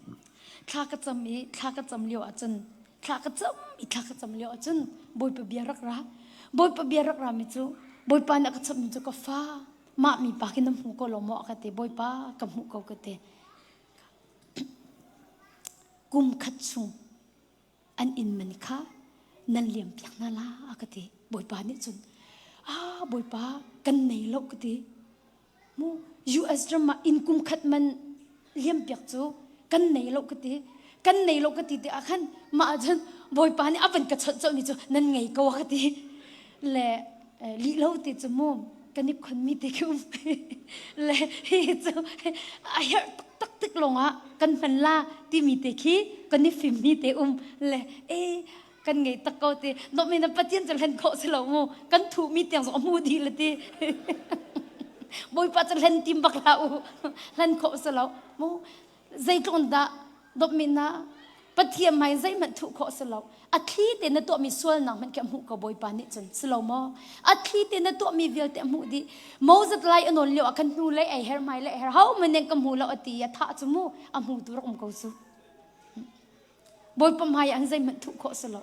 thla ka cam i thla ka cam lio ahcun thla ka cam i thla ka cam lio ahcun bawipa bia rak ra bawipa bia rak ra mi cu bawipa nih a ka chawmh mi cu ka fa mah mi pa khi na hmu ko lo maw a ka ti bawipa ka hmuh ko ka ti kum khat chung an inn man kha nan liam piak hna la a ka ti bawipa nih cun ah bawipa kan nei lo ka ti mu US ram ah inn kum khat man liam piak cu kan nei lo ka ti kan nei lo ka ti ti ah khan mah cun bawipa nih a van ka chawnh colh mi cu nan ngei ko a ka ti le lih lo ti cu mu kan i khon mi te khi um le hi cu a herh taktak tik lawng ah kan hman la timi te khi kan i fim mi te um le e kan ngei tak ko ti no mi na pathian cu hlen khawh si lo mu kan thuh mi tiang zong a hmu dih le ti. Bawipa cu hlen tim bak hlah u. Hlen khawh si lo. Mu zeitluk dah dawtmi na Pathian hmai zeihmanh thuh khawh si lo. A thli te na tuahmi sualnak hmanh khi a hmuh ko Bawipa nih cun si lo maw? A thli te na tuahmi vialte a hmuh dih. Moses lai a nawn lio ah khan hnu lei ei her hmai lei her ho man ka hmu lo a ti a thah cu mu a hmu tu rak um ko cu. Bawipa hmai ah zeihmanh thuh khawh si lo.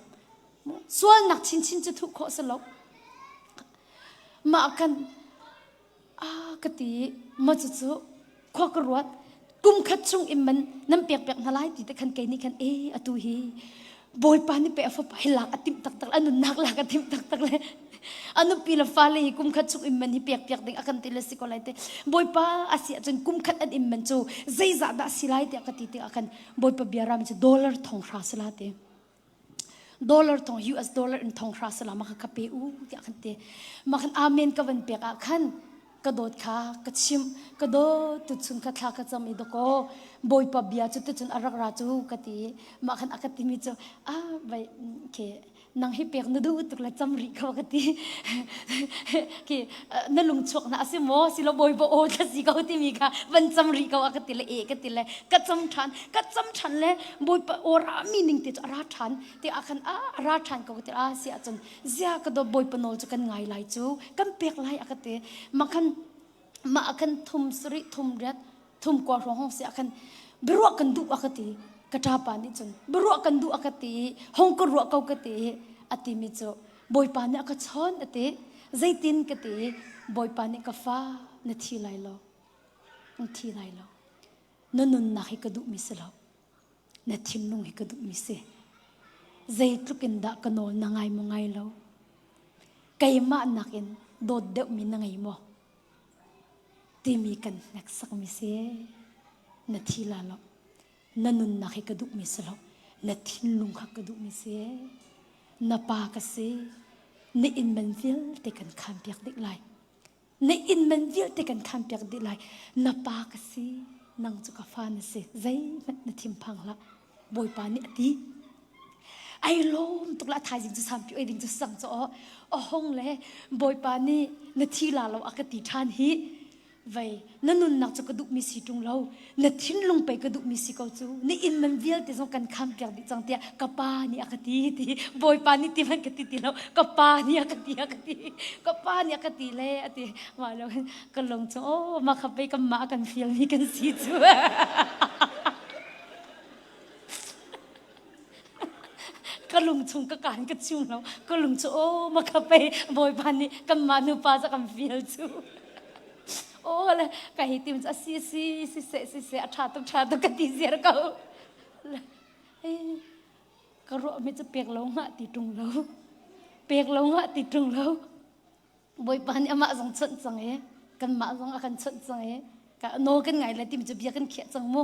Sualnak chinchin cu thuh khawh si lo. Mah kan a ka ti ma cucu khua ka ruat kum khat chung in man nan pek pek hna lai ti te khan kei nih khan e atu hi bawipa nih pe a fapa hi lak a timh taktak a nunnak lak a timh taktak le a nupi le fale hi kum khat chung in man hi pek piak ding a kan ti le si ko lai te bawipa a si ahcun kum khat an in man cu zeizah dah si lai tiah ka ti tikah khan bawipa bia ram cu dollar thong hra si la te Dollar thong US dollar in thong hra salam ka ka pe u tiah kan ti. Mah khan amen ka van pek ah khan ka dawt kha ka chimh ka dawt tu chun kha thla ka cam i dakaw bawipa bia cu tucun a rak ra cu ka ti mah khan a ka timi cu ah vai ke nang hi pek na duh tuk le cam rih ko ka ti ke na lung chuak na asi maw silo bawipa aw thla si ko timi kha van cam rih ko a ka ti le e ka ti le ka cam ṭhan ka cam ṭhan le bawipa aw ra mi ning te cu a ra ṭhan te ah khan a ra ṭhan ko ka ti a si ahcun zia ka do bawipa nawl cu kan ngai lai cu kan pek lai a ka ti mah khan mah ah khan thum sarih thum riat thum kua hrawng hong si ah khan biaruah kan duh a ka ti ka ṭapa nih cun biaruah kan duh a ka ti hong ka ruah ko ka ti a timi cu bawipa nih a ka chawn a ti zeitin ka ti bawipa nih ka fa na thi lai lo na thi lai lo na nunnak hi ka duhmi si lo na thinlung hi ka duhmi si zeitluk in dah ka nawl na ngai maw ngai lo keimah nakin dawt deuhmi na ngei maw timi kan hneksakmi si na thi la lo na nunnak hi ka duhmi si lo na thinlung kha ka duhmi si na pa ka si na inn man vialte kan khaan piak dih lai na inn man vialte kan khaan piak dih lai na pa ka si nang cu ka fa na si zeihmanh na thinphang hlah bawipa nih a ti ai lawm tuk la thaizing cu sampi oi ding cu sang cu aw ahong le bawipa nih na thi la lo a ka ti ṭhan hi vei na nunnak cu ka duhmi si ṭung lo na thinlung pei ka duhmi si ko cu na inn man vialte zong kan kham piak dih cang tiah ka pa nih a ka ti ti bawipa nih ti man ka ti ti lo ka pa nih a ka ti a ka ti ka pa nih a ka ti le a ti mah lo ka lung cu oh mah kha pei kan mah kan fial mi kan si cu ka lung chung ka kaan ka chim lo ka lung cu aw ma ka pei bawipa nih kanmah nupa ca kan fial cu aw le ka hi tim cu a si si si se si se a ṭha tuk ṭha tuk ka ti ziar ko ka ruah mi cu pek lo ngah ti ṭung lo pek lo ngah ti ṭung lo Bawipa nih amah zong chawnh cang i kanmah zong a kan chawnh cang i ka nawl kan ngai lai timi cu bia kan khiah cang mu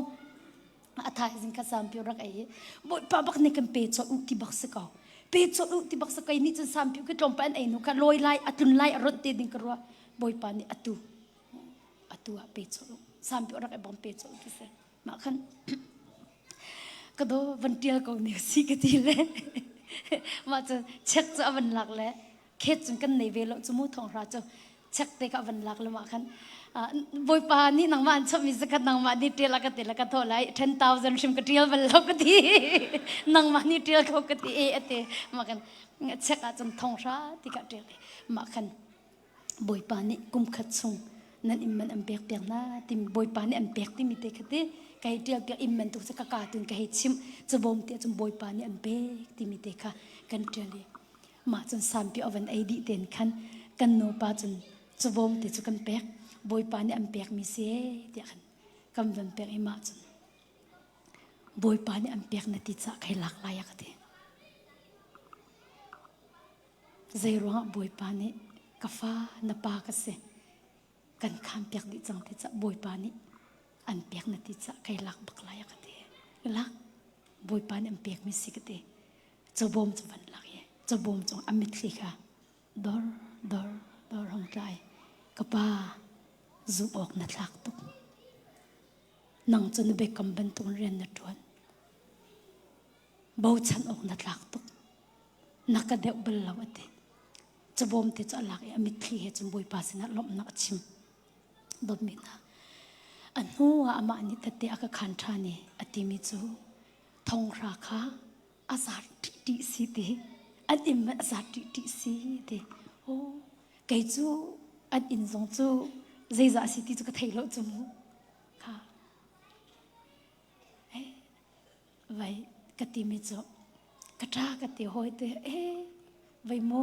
a thaizing kha sampiu rak ei i Bawipa bak nih kan pe colh u ti bak si ko pe colh u ti bak si ko nih cun sampiu khi tlawmpal an ei nu kha lawi lai a tlun lai a ronh te ding ka ruah Bawipa nih atu atu ah pe colh u sampiu rak ei bang pe colh ti si mah khan ka do van tial ko ne si ka ti le mah cu check cu a van lak le khet cun kan nei ve lo cu mu thong hra cu chek te ka van lak lama khan bawipa nih nangmah an chawmmi zakhat nangmah nih tial a ka ti la ka thaw lai 10000 hrim ka tial bal lo ka ti nangmah nih tial ko ka ti e ate ma kan chek ah cun thong hra ti ka tial ma khan bawipa nih kum khat chung nan inn man an pek piak na timi bawipa nih an pek timi te kha ti ka hei tial piak inn man tu cu ka ka tun ka hei chim cabawm te cun bawipa nih an pek timi te kha kan tial i Mah cun sampi a van ei dih ten khan kan nupa cun cawbawm te cu kan pek. Bawipa nih an pekmi si tiah khan kan van pek i mah cun Bawipa nih an pek na ti cah kai lak lai a ka ti. Zei ruangah Bawipa nih ka fa na pa ka si kan khaan piak dih cang ti cah Bawipa nih an pek na ti cah kai lak bak lai a ka ti. Lak Bawipa nih an pekmi si ka ti. Cawbawm cu van lak i cawbawm cung a mitthli kha dor dor dor hong tlai. Ka pa zumh awk na thlak tuk. Nang cu na biakam bantuk rian na ṭuan. Bochan awk na tlak tuk. Na ka deuh bal lo a ti. Cawbawm te cu a lak i a mitthli he cun Bawipa sinah lawmhnak a chim. Dawtmi hna, a hnu ah amah nih tette a ka khan ṭhan i a timi cu thonghra kha a zat ṭihṭih si ti an inn hmanh a zat ṭihṭih si ti oh kei cu an inn zong cu zeizah si ti cu ka thei lo cu mu kha vai ka timi cu ka ṭa ka ti hawi te eh vai mu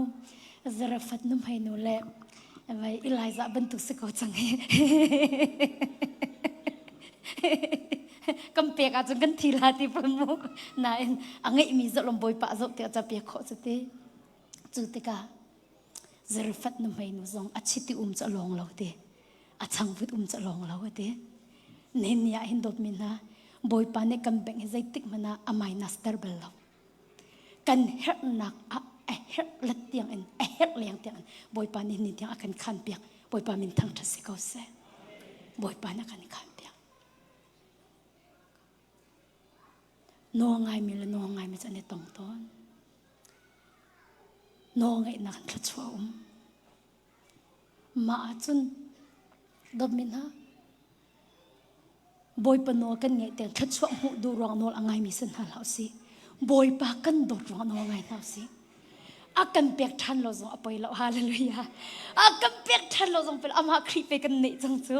zarafat num hei nu le vai Elijah bantuk si ko cang hi kan pek ahcun kan thi la ti pun mu nain a ngeihmi zalom bawipa zoh tiah ca pek khawh cu ti cu tikah zarafat nu hmei nu zong a chiti um cu a lawng lo ti a changvut um cu a lawng lo ti nihin ni ah hin dawtmi hna bawipa nih kan bengh hi zeitik hmanh ah a minus ter bal lo kan herhnak ah a herh let tiang in a herh leng tiang in bawipa nih ni tiang a kan khan piak bawipa min thangṭhat si ko seh bawipa nih a kan khan piak nawl ngaimi le nawl ngaimi cu an i tong tawn nawl ngaihnak in thluachuah um mah ahcun dawtmi hna Bawipa nawl kan ngaih tiang thluachuah hmuh duh ruang nawl a ngaimi si hna hlah usih. Bawipa kan dawt ruang nawl ngai hna usih. A kan pek ṭhan lo zong a poi lo. Hallelujah. A kan pek ṭhan lo zong poi lo. Amah Khrih pe kan neih cang cu.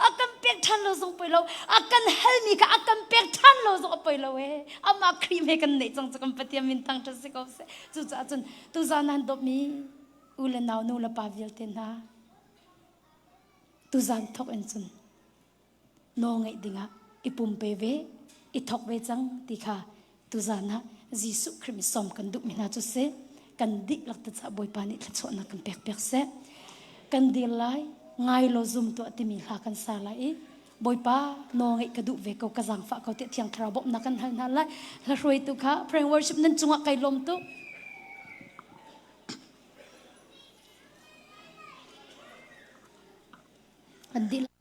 A kan pek ṭhan lo zong poi lo. A kan halmi kha a kan pek ṭhan lo zong a poi lo ee. Amah Khrih me kan neih cang cu kan Pathian min thang ṭhat si ko seh. Cucaah cun tuzaan nan dawtmi u le nau nu le pa vialte hna tuzaan thawk in cun nawlngeih dingah i pumpe ve i thawk ve cang ti kha tuzaan ah Jesuh Khrih mi sawm kan duhmi hna cu si kan dihlak te caah Bawipa nih thluachuahnak kan pek piak seh kan dir lai ngai law zum tuah timi hla kan sa lai i Bawipa nawlngeih ka duh ve ko ka zaangfah ko tiah Thiang Thlarau bawmhnak kan hal hna lai hla hruaitu kha prayer worship nan cungah kai lawm tuk kan dihlak.